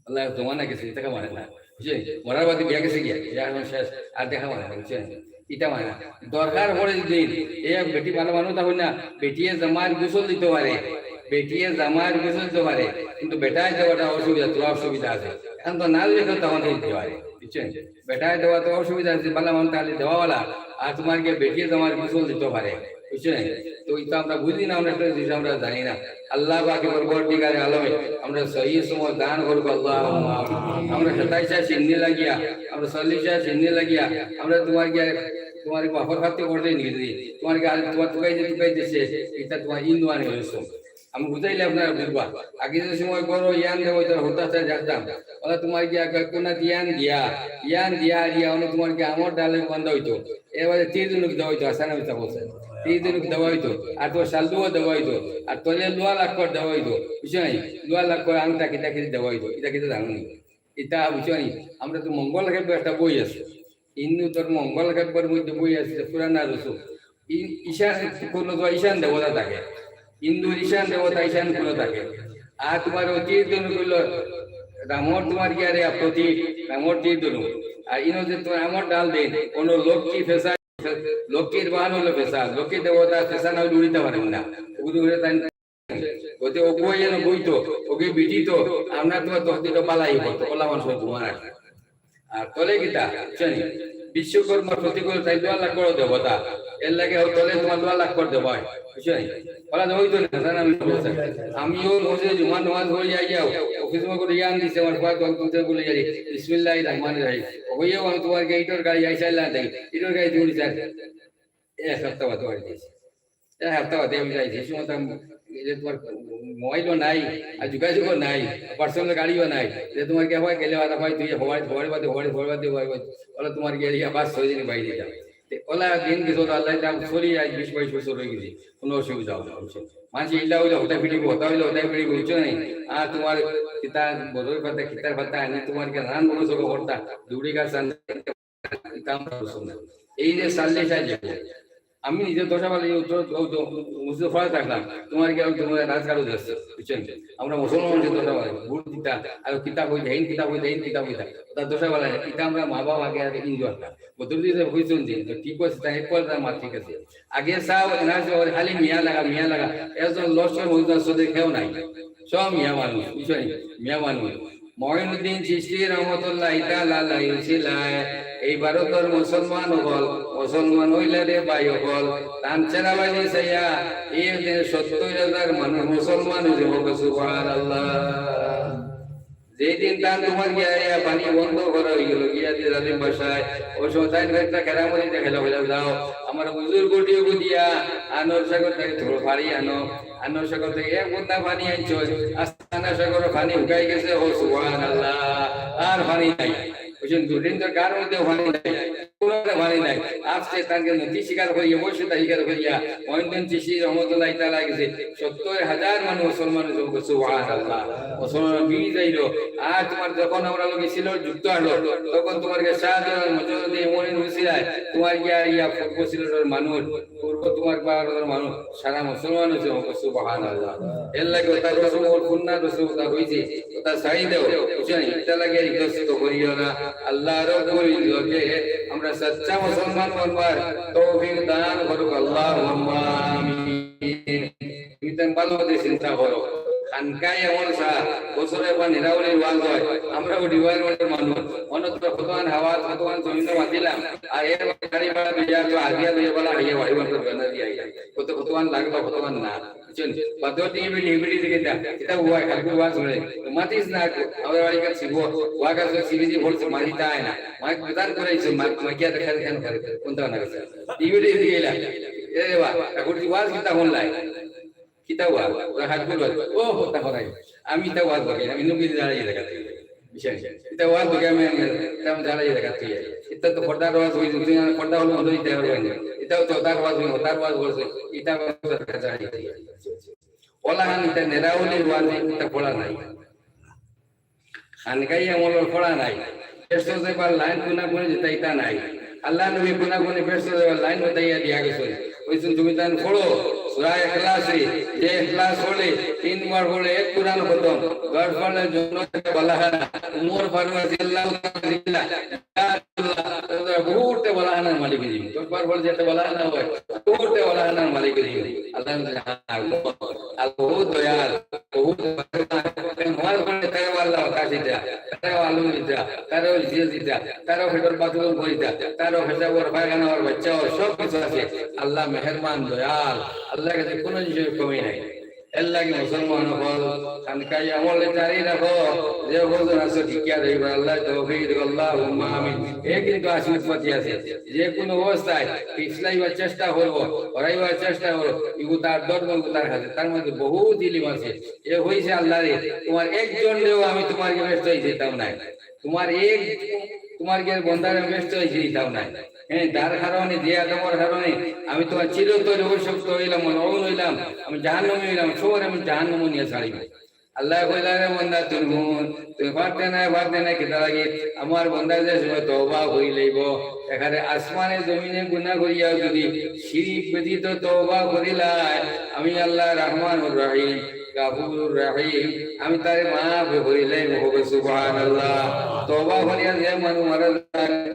আল্লাহ জমানা গেছে, দেখা মানে না, বুঝছো নি? মরার বাদে বিয়া গেছে গিয়া, বিয়া এখন শেষ, আর দেখা মানে না, বুঝছো নি? এটা মানে না। দরকার পড়ে যদি এই এক বেটি ভালো মানুষ তখন না, বেটিয়ে জামার গোসল দিতে পারে, বেটিয়ে জামার গোসল দিতে পারে, কিন্তু বেটায় দেওয়াটা অসুবিধা, তোরা অসুবিধা আছে। এখন তো না দিলে কেউ তখন দিতে পারে, বুঝছো নি? বেটায় দেওয়া তো অসুবিধা আছে, ভালো মানুষ তাহলে দেওয়াওয়ালা, আর তোমার গিয়ে বেটিয়ে জামার গোসল দিতে পারে, বুঝছো নি? তো এটা আমরা বুঝি না, আমরা একটা জিনিস আমরা জানি না। আল্লাহ পাকে পরবর্তীকালে আলমে আমরা সহি সময় দান করবো, আল্লাহ। আমরা সাতাইশা সিন্নি লাগিয়া, আমরা চল্লিশা সিন্নি লাগিয়া, আমরা তোমার গিয়া, তোমার বাপর খাতে করে নিজে, তোমার গিয়া তোমার তুকাই যে তুকাই দিছে, এটা তোমার ইন্দুয়ানি হয়েছে। আমি বুঝাইলে আপনারা বুঝবা। আগে যে সময় করো ইয়ান দেবো, এটা হতাশায় দেখতাম। ওরা তোমার গিয়া কয়, কোনা ইয়ান দিয়া, ইয়ান দিয়া আর ইয়া, ওরা তোমার গিয়া আমার ডালে বান্ধা হইতো। এবারে তীর ধনুক দেওয়া হইতো, আসানা মিথ্যা বলছে। তীর ধনুক দেওয়া হইতো, আর তোমার শালদুও দেওয়া হইতো, আর তলে লোয়া লাক্কর দেওয়া হইতো, বুঝছো নি? লোয়া লাক্কর আংটা কিতা কিতা দেওয়া হইতো, এটা কিতা জানো নি? এটা বুঝছো নি? আমরা তো মঙ্গল খেলবো একটা বই আছে, হিন্দু ধর্ম মঙ্গল খেলবার মধ্যে বই আছে, পুরানা রসুল। ই-, ঈশান কোন দেবতা? ঈশান দেবতা থাকে, হিন্দুর ঈশান দেবতা ঈশান কোন থাকে। আর তোমার ওই তীর ধনুক হইল রামর তোমার কি আরে প্রতীক, রামর তীর ধনুক। আর ইনো যে তোমার আমার ডাল দেন, কোন লক্ষ্মী ফেসা, লক্ষ্মীর বাহন হলো ফেসা, লক্ষ্মী দেবতা ফেসা না হইলে উড়িতে পারেন না, উড়ি উড়ে তাই ওতে ওগুয়ে যেন বইতো, ওগুয়ে বিটিত, আমরা তোমার তহদিল বালাই করতো, ওলা মানুষ তোমার আর। আর তলে কিতা, বুঝছো নি? বিশ্বকর্মা প্রতীক হলো তাই দোয়া লাখ বড় দেবতা, এর লাগে ও তলে তোমার দোয়া লাখ করে দেওয়া হয়, বুঝছো নি? ওলা দেওয়াই তো না, জানা আমি বলছি। আমিও রোজে জুমার নামাজ পড়ি যাই যাও, অফিস মা করে ইয়ান দিছে, আমার কয়েক দল তুলতে বলে যাই, বিসমিল্লাহির রহমানির রহিম। ওইও আমি তোমার গেটর গাড়ি আইসাইলা দেই, ইটর গাড়ি দৌড়ি যায়। এক সপ্তাহ বাদে বাড়ি দিয়েছি। এক সপ্তাহ বাদে আমি যাই, যে সময় তো আম-, এই যে তোমার মোবাইলও নাই, আর যোগাযোগও নাই, পার্সোনাল গাড়িও নাই, যে তোমার কি হয়, গেলে আর হয়, তুই হওয়ার, হওয়ার বাদে, হওয়ার, হওয়ার বাদে, হওয়ার বাদে, ওরা তোমার কি এই আবার ছয় দিন বাইরে যাবে। তে ওলা দিন কিছু তো আল্লাহ দাম চলি যায়, বিশ বাইশ বছর হয়ে গেছে, কোনো অসুবিধা হবে না, বুঝছো? মানুষ ইলা হইলে হতায় ফিরিব, হতা হইলে হতায় ফিরিব, বুঝছো নাই? আর তোমার কিতা বদল পাতা, কিতার পাতা, আমি তোমার কি নানান বড় চোখ করতা, দৌড়ি গাছ আনতে, এটা আমরা বুঝতাম না। এই যে সাল্লে সাহায্য, আমি নিজে দশা বালা এই উত্তর, ও তো মসজিদে পড়া থাকলাম, তোমার কি আমি তোমার রাজগাড়ো যাচ্ছে, বুঝছেন? আমরা মুসলমান মানুষের দশা বালা, ভোট দিতা, আর কিতাব হইতে, হেন কিতাব হইতে, হেন কিতাব হইতা, ওটা দশা বালা, এটা আমরা মা বাবা আগে আগে ইনজয় না। বদরুদ্দিন সাহেব কইছেন যে, তো ঠিক আছে, তাই এক কথা মা ঠিক আছে। আগে সাহেব এনআরসি ওর খালি মিয়া লাগা, মিয়া লাগা, একজন লস্কর মজুদার সাথে কেউ নাই, সব মিয়া মানুষ, বুঝছেন? মিয়া মানুষ। মঈনুদ্দিন চিশতি রহমতুল্লাহ তাআলা আলাইহি ছিলায়, এই ভারতর মুসলমান অকল, মুসলমান অইলা রে ভাই অকল, তান চেহারা বাজি চাইয়া, এই দিন সত্তর হাজার মানুষ মুসলমান হইছে, বলবে সুবহানাল্লাহ। যেই দিন তান তোমার গিয়া ইয়া পানি বন্ধ করা হয়ে গেল, গিয়া দিয়ে জালিম বাসায়, ওই সময় তাই একটা কেরামতি দেখাইলা, বলে, "যাও, আমার বুজুর্গ টিও দিয়া আনোর সাগর থেকে থোড়ো পানি আনো।" আনোর সাগর থেকে এক বুন্দা পানি আনছো, আস্তানা সাগর পানি হুকাই গেছে। ও সুবহানাল্লাহ, আর পানি নাই। ওই জন্য দুদিন তো কার মধ্যে পানি নাই, কোনো পানি নাই। আজকে তাকে নথি স্বীকার করিয়া, বৈশ্যতা স্বীকার করিয়া, মহিউদ্দিন চিশতি রহমতুল্লাহ তাআলা গেছে, সত্তর হাজার মানুষ মুসলমান হইল। সুবহানাল্লাহ। মুসলমান বীজ আইল। আর তোমার যখন আমরা লোক ছিল যুক্ত হলো, তখন তোমার গিয়া শাহজালাল মজনু এমন হয়েছিল, তোমার গিয়া ইয়া পূর্ব সিলেটের মানুষ, পূর্ব তোমার পাহাড়ের মানুষ, সারা মুসলমান হয়েছে। সুবহানাল্লাহ। এর লাগে ওটা রসুল, ওর কন্যা রসুল, ওটা হয়েছে, ওটা ছাড়ি দেও, বুঝছো নি? এটা লাগে ইতস্ত করিও না। আল্লাহ রব্বুল ইজ্জতে আমরা সচ্চা মুসলমান বনবার তৌফিক দান করুক, আল্লাহুম্মা আমিন। তুমি তো ভালো মতো চিন্তা করো, খানকায় এমন স্যার, বছরে একবার নিরাউলি ওয়াজ হয়, আমরা ওই ডিওয়ার মানুষ, মনে তো কতক্ষণ হাওয়া, কতক্ষণ জমিনে মাতিলাম, আর এর বাড়ি ভাড়া দিয়া তো হাজিরা দিয়া বলা হাইয়া বাড়ি ভাড়া তো জমিনে দিয়া আইলাম। কত, কতক্ষণ লাগলো, কতক্ষণ না। বুঝছেন? বা দশ দিন বেরিয়ে, বেরিয়ে দিকে যা, এটা ওয়া, কালকে ওয়া শুনে। তো মাতিস না, আমরা বাড়ি কাছে শিখবো, ওয়া কাছে শিখে দিয়ে বলছে, মারি তাই না। মাইক প্রদান করেছে, মাইক, মাইকিয়া দেখা কেন করে, কোনটা না গেছে। ইউরি দিয়ে এলা। এ রে বা, এখন কি ওয়াজ কিতা হন লাই? কিতা ওয়াজ? ওরা হাত গুলো, ও, হতা হরাই। আমি তা ওয়াজ বলি, আমি নবীর দাঁড়াই দেখা তুই। বিষয়, এটা ওয়াজ বলি আমি, আমি, এটা আমি দাঁড়াই দেখা তুই। এটা তো পর্দার ওয়াজ হইছে, তুই আমার পর্দা হলো মন্দ দিতে পারবে না। এটাও তো তার ওয়াজ হইল, তার ওয়াজ বলছে, এটা ওয়াজ তার কাছে আই। ওলা হান এটা নেরাউলি ওয়াজ, এটা পড়া নাই। খানকাই আমলর পড়া নাই। বেহেস্ত যাইবার লাইন কোনা কোনে যেটা এটা নাই। আল্লাহ নবী কোনা কোনে বেহেস্ত যাইবার লাইন বাতাইয়া দিয়া গেছেন। কইছেন, "তুমি তান পড়ো, সূরা ইখলাসে, যে ইখলাস পড়লে, তিনবার পড়লে এক কোরআন খতম, দশ পড়লে জন্নতে বালাখানা।" উমর ফারুক রাদিয়াল্লাহু তাআলা আনহু, বহুতে বালাখানার মালিক হয়ে যাবে। দশ বার পড়লে যেতে বালাখানা হয়, বহুতে বালাখানার মালিক হয়ে যাবে। আল্লাহ বলে, "হ্যাঁ, আর বহুত দয়াল।" বহুত নামাজ পড়ে তারও আল্লাহ হতাশ দিতা, তারও আলু দিতা, তারও জিও দিতা, তারও পেটর বাথরুম করিতা, তারও পেশাবর পায়খানা আর বাচ্চা ওর সব কিছু আছে। আল্লাহ মেহেরবান, দয়াল, আল্লাহর কাছে কোনো জিনিসের কমি নাই। এর লাগি মুসলমান হল খানকাই আমলে জারি রাখো, যে হজন আছে টিকিয়া রইবা, আল্লাহ তৌফিক দিক, আল্লাহুম্মা আমিন। এ কিন্তু আসিফ পাতি আছে, যে কোনো অবস্থায় পিছলাইবার চেষ্টা করবো, হরাইবার চেষ্টা করবো, ইগু তার ধর্ম, ইগু তার কাছে, তার মধ্যে বহুত ইলিম আছে। এ হইছে আল্লাহ রে, তোমার একজন রেও আমি তোমার গিয়ে ব্যস্ত হয়ে যেতাম নাই, তোমার এক, তোমার গিয়ে বন্দারে ব্যস্ত হয়ে যেতাম নাই। হ্যাঁ, তার কারণে, যে আদমর কারণে আমি তোমার চিরতরে অভিশপ্ত হইলাম, মলউন হইলাম, আমি জাহান্নামী হইলাম, সবার আমি জাহান্নামে নিয়ে ছাড়িব। আল্লাহ কইলা, "রে বন্দা, তুই হুন, তুই পারতে না, পারতে না, কিতা লাগি? আমার বন্দা যে সময় তওবা করি লইব, এখানে আসমানে জমিনে গুনাহ করিয়া যদি শিরিক ব্যতীত তওবা করিলায়, আমি আল্লাহ রহমানুর রহিম, গাফুরুর রহিম, আমি তারে মাফ করি লইব।" হবে সুবহানাল্লাহ। তওবা করিয়া যে মানুষ মারা যায়,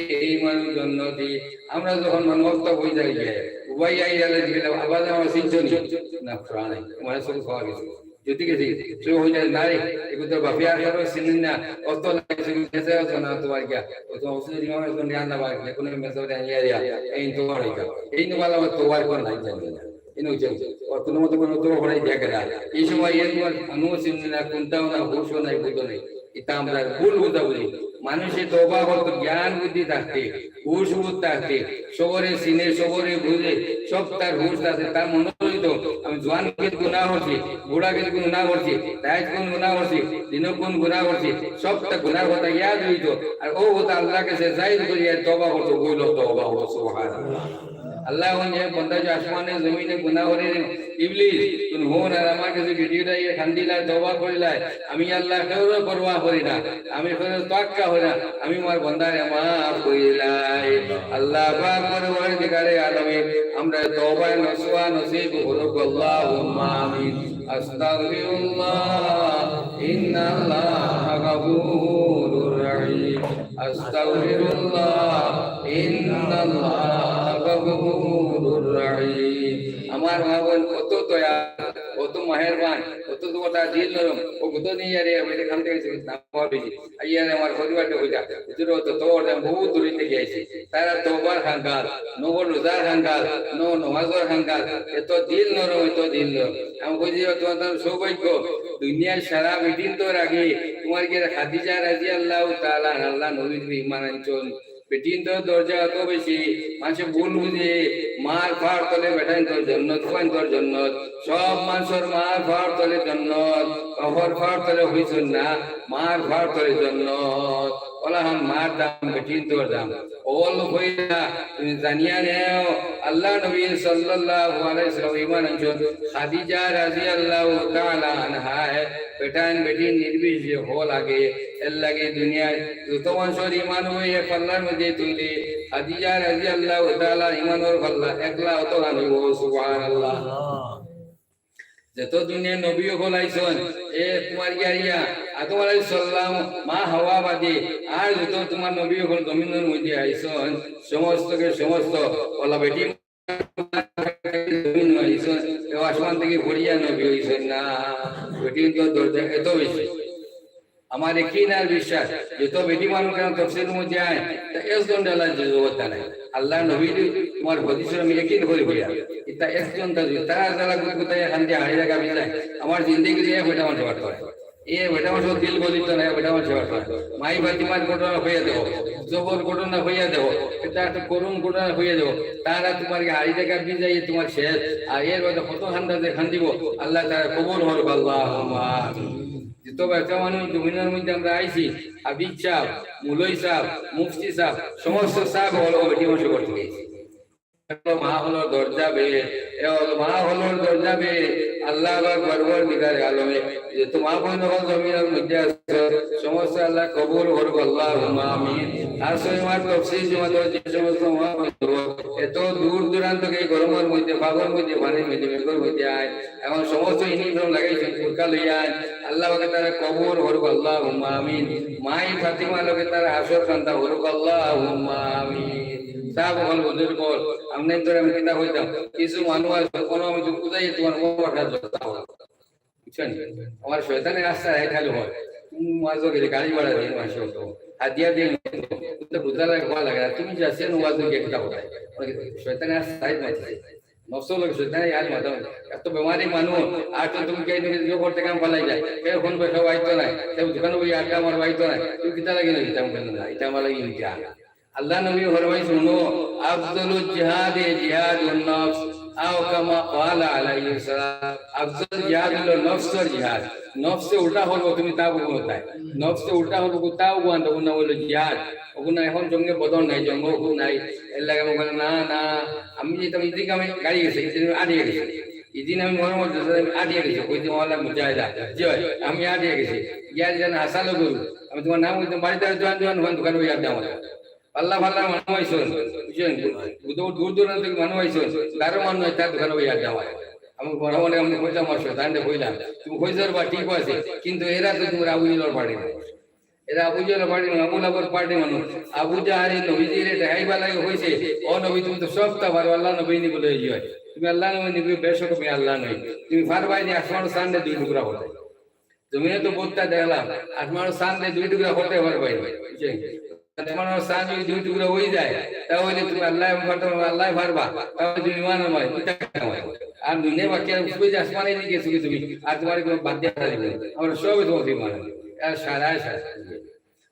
এই মানুষ জন্নতি। আমরা যখন মনোমুক্ত হয়ে যাই গিয়ে, উবাই আই গেলে জিজ্ঞেস, "আবার আমার চিনছো নি?" না, প্রাণে, মানে শুধু খাওয়া গেছে। যদি গেছি, সে হয়ে যায়, "না রে, এগুলো তো বাপে আর কারো চিনি না, অত না কিছু গেছে, অত না তো আর গিয়া, ও তো অসুবিধা নেই, আমার এখন জ্ঞান না বাড়ি, কোনো মেসেজ আনিয়া দিয়া, এই তোমার হয়ে গেল।" এই নিয়ে বলা, "আমার তো আর কোনো নাই, জানি না।" এই নিয়ে হচ্ছে, ও কোনো মতো কোনো তো হরাই দেখে না। এই সময় এর তোমার কোনো চিনি না, কোনটাও না, হুশও নাই, বুঝও নাই। এটা আমরা ভুল বুঝাবুঝি। মানুষে তওবা করতো জ্ঞান বুদ্ধি থাকতে, হুশ বুদ্ধ থাকতে, সবরে চিনে, সবরে বুঝে, সব তার হুশ আছে, তার মনে হইতো, "আমি জোয়ান কিন্তু গুনাহ করছি, বুড়া কিন্তু গুনাহ করছি, দায়েজ কোন গুনাহ করছি, দিনক কোন গুনাহ করছি", সবটা গুনার কথা ইয়াদ হইতো। আর ও কথা আল্লাহর কাছে জাহির করিয়া তওবা করতো, কইলো তওবা হলো, সুবহানাল্লাহ। আল্লাহ বলেন, "যে বন্দা যে আসমানে জমিনে গুনাহ করে রে, ইবলিস, তুমি হুন আর আমার কাছে ভিডিওটা ইয়ে খান্দিলায়, তওবা করিলায়, আমি আল্লাহ কেউরে পরোয়া করি না, আমি কেউরে তোয়াক্কা করি না, আমি আমার বন্দারে মাফ করিলাই।" আল্লাহ পাক পরওয়ারদিগারে আলমে আমরা তওবায় নসুহা নসিব করুক, আল্লাহুম্মা আমিন। আস্তাগফিরুল্লাহ, ইন্নাল্লাহা গাফুরুর রহিম। আস্তাগফিরুল্লাহ, ইন্নাল্লাহা গাফুরুর রহিম। আমার মা বোন কত দয়া, কত মেহেরবান, কত তোমার দিল নরম, ও কত নিয়ে আরে আমি এখান থেকে না পাবি। আইয়ারে আমার পরিবারটা হইলা, হুজুর তো তোর দাম বহুত দূরে থেকে আইছে। তারা তওবার হাঙ্গাল, নগর রোজার হাঙ্গাল, ন নমাজর হাঙ্গাল, এত দিল নরম, এত দিল নরম। আমি কই যে তোমার সৌভাগ্য, দুনিয়ার সারা মিটিং তো আগে তোমার গিয়ে খাদিজা রাদিয়াল্লাহু তাআলা আনহা, আল্লাহ নবীর ইমান আনছন। বেটিন তো দরজা অত বেশি, মানুষে ভুল বুঝে, মার ফার তলে বেটাইন তো জন্নত, ফুয়াইন তো জন্নত, সব মানুষের মার ফার তলে জন্নত, বাপর ফার তলে হইছন না, মার ফার তলে জন্নত। অলাখান মার দাম, বেটিন্তর দাম। অকল কইরা তুমি জানিয়া নেও, আল্লার নবী সাল্লাল্লাহু আলাইহি ওয়াসাল্লাম ইমান আনছইন। খাদিজা রাদিয়াল্লাহু তাআলা আনহায় বেটাইন বেটিন নির্বিশেষে হকল আগে। এরলাগি দুনিয়ার যত মানষর ইমান অয় এক পাল্লার মধ্যে তুললে, খাদিজা রাদিয়াল্লাহু তাআলা ইমানর পাল্লা একলা অতখান অইবো। সুবহানাল্লাহ। যত দুনিয়ার নবী অকল আইছইন, এ তুমার ইয়া ইয়া, আদম আলাইহিস সালাম, মা হাওয়া বাদে, আর যত তুমার নবী অকল জমিনর মধ্যে আইছইন, সমস্তকে সমস্ত, অলা বেটি জমিন আইছইন, কেউ আসমান থাকি পড়িয়া নবী অইছইন না। বেটিন্তর দরজা এত বেশি। আমার একিন আর বিশ্বাস, যত বেটি মানুষ কেন তফসিরর মধ্যে আয়, তা একজন ডালা জগৎ নাই। আল্লার নবীর তুমার হাদিসর আমি একিন করি করিয়া। ইতা একজন তা, তারা যারা গুতগুতাইয়া কান্দি হাড়ি লাগা বিজায়, আমার জিন্দেগিত এক বেটা মানুষ পারতো নায়। এ বেটা মানুষ দিল গলিত নায়, বেটা মানুষ পারতো নায়। মাই ফাতিমার ঘটনা কইয়া দেখো, জবর ঘটনা কইয়া দেখো, ইতা একটা করুণ ঘটনা কইয়া দেখো। তারা তুমার হাড়ি লাগা বিজায় তুমার শেষ, আর এর বাদে কত কান্দা যে কান্দিবো, আল্লায় তারার কবুল করউক, আল্লাহুম্মা আমিন। যত বেটা মানুষ জমিনর মধ্যে আমরা আইছি, হাফিজ সাব, মুলই সাব, মুফতি সাব, সমস্ত সাব অকল বেটি মানুষর ঘর থাকি আইছি। এ অকল মা অকলর দরজা বে, এ অকল মা অকলর দরজা বে, আল্লাহ পাক পরওয়ারদিগারে আলমে, যত মা বইন অকল জমিনর মধ্যে আছইন, সমস্ত আল্লায় কবুল করউক, আল্লাহুম্মা আমিন। আর ছয় মাস তফসির জমাতর যে সমস্ত মা বইন অকল, এত দূর দূরান্ত থাকি গরমর মধ্যে, ফাগর মধ্যে, পানির মধ্যে, মেঘর মধ্যে আয়, এখন সমস্ত ইউনিফর্ম লাগাইছইন, বুরকা লইয়া আইন। আল্লাহ পাকে তারার কবুল করউক, আল্লাহুম্মা আমিন। মাই ফাতিমার লগে তারার হাশর কান্দা করউক, আল্লাহুম্মা আমিন। সাব অকল, বুজুর্গ অকল, আমরাইন্তরে আমি কিতা কইতাম, কিছু মানুষ আছে, কুনু আমি তো বুঝাই তুমার মোবাইল খারাপ করতাম। বুঝছো নি? আমার শয়তানের রাস্তা এক খালি হয়। তুমি ওয়াজো গেলে গাড়ি ভাড়া দেয় মানুষের অত। হাদিয়া দেয় অত। তুমি তো বুঝা লাগে, ভালা লাগে না। তুমি যে আছো, ওয়াজো গিয়া কিতা করতায়? মানে শয়তানের রাস্তা এক মাত্র। নফসর লগে শয়তানে আর মাথা। এত বেমারি মানুষ, আর তো তুমি কেউ ইয়ে করতে কাম ফালাই যায়। কেউ ফোন পয়সা পাইতো না, কেউ দোকানো বই আড্ডা মারবা পাইতো না। তুমি কিতা লাগি না ইতা বললেন না, ইতা আমার লাগি ইমতিহান। আল্লার নবী ফরমাইছইন, হুনো, আফজলুল জিহাদে জিহাদুন নফস, আও কামা ক্বালা আলাইহিস সালাম। আফজল জিহাদ অইলো নফসর জিহাদ। নফসে উল্টা করবো তুমি তা বুঝো তাই। নফসে উল্টা করবো তা বুঝো, ওগুন অইলো জিহাদ। ওগুন এখন জঙ্গে বদর নাই, জঙ্গে ওগুন নাই। এর লাগি আমি বলি, না, না, আমি যেতাম, ইদিন আমি গাড়ি গেছি, ইদিন আমি আটিয়া গেছি। ইদিন আমি মনে মনে যেতাম, আমি আটিয়া গেছি, ওই দিন আমার মুজাহিদা। জি ভাই, আমি আটিয়া গেছি। গিয়া যেন হাসালো গরু। আমি তুমার নাম কইতাম, বাড়িত জোয়ান জোয়ান হন, দোকানো বই আড্ডা মারো। পাল্লা পাল্লা মানুষ আইছইন, বুঝছইন? দূর, দূর দূরান্ত থাকি মানুষ আইছইন, তারও মানুষ নাই, তার দোকানো বই আড্ডা মারো। আমি মনে মনে আমি কইতাম, আমার শয়তানরে কইলাম, তুমি কই যাও বা ঠিক আছে, কিন্তু এরা তো তুমার আবু জেহেলর পার্টি না। এরা আবু জেহেলর পার্টি না, আবু লাহাবর পার্টি মানুষ। আবু জাহেলে নবীজিরে দেখাইবার লাগি কইছে, ও নবী, তুমি তো সবতা পারো, আল্লার নবী নি বলে ইয়ে হয়। তুমি আল্লার নবী নি, বেশক আমি আল্লা নই। তুমি পারবায় নি আসমানর চানরে দুই টুকরা করতে। জমিনো তো বউততা দেখলাম, আসমানর চানরে দুই টুকরা করতে পারবায় নি। বুঝছইন? আসমানর চান যদি দুই টুকরা অই যায়, তাইলে তুমি আল্লায় পারতা, আল্লায় পারবা, তাইলে তুমি ইমান আনবায়, কিতা আনবায়? আর দুনিয়া বাকি আর উঠবে যে আসমানে নিয়া গেছো কি তুমি, আর তুমার কোনো বাদ দিয়া দিবে। আমরা সবে তুমার ইমান আনবো। আর সারা সারা।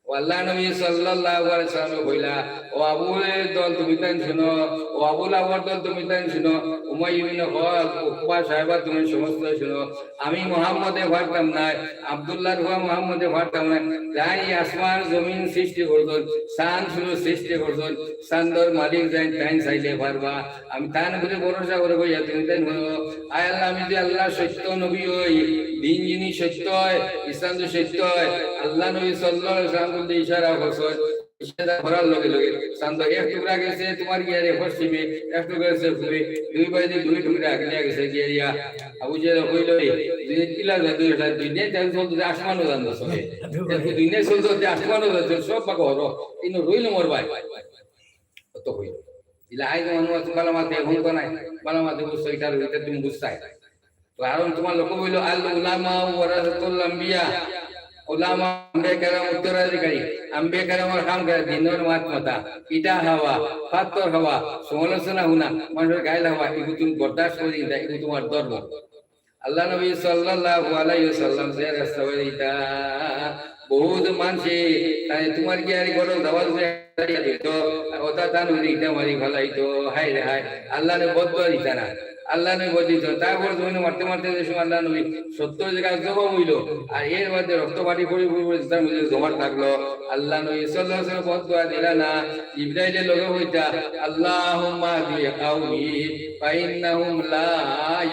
ও আল্লার নবী সাল্লাল্লাহু আলাইহি ওয়াসাল্লামে কইলা, ও আবু জেহেলর দল তুমি তাইন হুনো, ও আবু লাহাবর দল তুমি তাইন হুনো, উমাইয়া ইবনে খালফ, উকবা সাহেবা তুমি সমস্ত হুনো, আমি মুহাম্মদে পারতাম নায়, আব্দুল্লাহর পুয়া মুহাম্মদে পারতাম নায়। যেইন আসমান জমিন সৃষ্টি করছইন, চান সূরজ সৃষ্টি করছইন, চান্দর মালিক যেইন, তাইন চাইলে পারবা। আমি তান উপরে ভরসা করি কইয়া তুমি তাইন হুনো। আয় আল্লাহ, আমি যে আল্লার সত্য নবী অই, দিন যিনি সত্য অয়, ইসলাম যে সত্য অয়, আল্লার নবী সাল্লাল্লাহু আলাইহি ওয়াসাল্লাম বলতে ইশারা করছইন, ইশারা করার লগে লগে চান্দ এক টুকরা গেছে তুমার গিয়ারে পশ্চিমে, এক টুকরা গেছে পূবে, দুই বায়দি দুই টুকরা আগুন গেছে গিয়া। আবু জেহেলে কইলো, "এই দুই কিলা দুই, দুই নেই, তাই চলতে আসমানও জানো চলে। দুই নেই চলতে আসমানও জানো, সব পাকা হলো, কিন্তু রইল মোর ভাই।" অত কইলো। ইলা আইজ মানুষ আছে, বালা মাতে এখন তো নাই, বালা মাতে বুঝছো, ইটা, ইটা তুমি বুঝতায়। কারণ তুমার লক্ষ্য অইলো, আল উলামা ওয়ারাসাতুল আম্বিয়া, উলামা আম্বিয়া কেরাম উত্তরাধিকারী, আম্বিয়া কেরামর কাম করে দিনর মাত মাতা, ইটা খাওয়া, পাত্তর খাওয়া, সমালোচনা হুনা, মানষর গাইল খাওয়া, ইগু তুমি বরদাস্ত করি দিতা, ইগু তুমার ধর্ম। আল্লার নবী সাল্লাল্লাহু আলাইহি ওয়াসাল্লাম যে রাস্তা বাড়ি ইতা, বউত মানষে তাই তুমার গিয়ারে ঘরো দাওয়াত দিয়া দিত, আর ওটা তান উনি ইটা মারি ফালাইতো, হায় রে হায়, আল্লারে বদদোয়া দিতা না। আল্লাহ নবী বদিত, তারপর জমিনে মারতে মারতে যে সময় আল্লাহ নবী সত্তর জায়গা জখম অইলো, আর এর মধ্যে রক্ত পানি পড়ি পড়ি পড়ি যেটা মধ্যে জমাট থাকলো, আল্লাহ নবী সাল্লাল্লাহু আলাইহি ওয়াসাল্লাম বদদোয়া দিলা না, জিব্রাইলের লগে কইতা, "আল্লাহুম্মা ইহদি কওমি ফাইন্নাহুম লা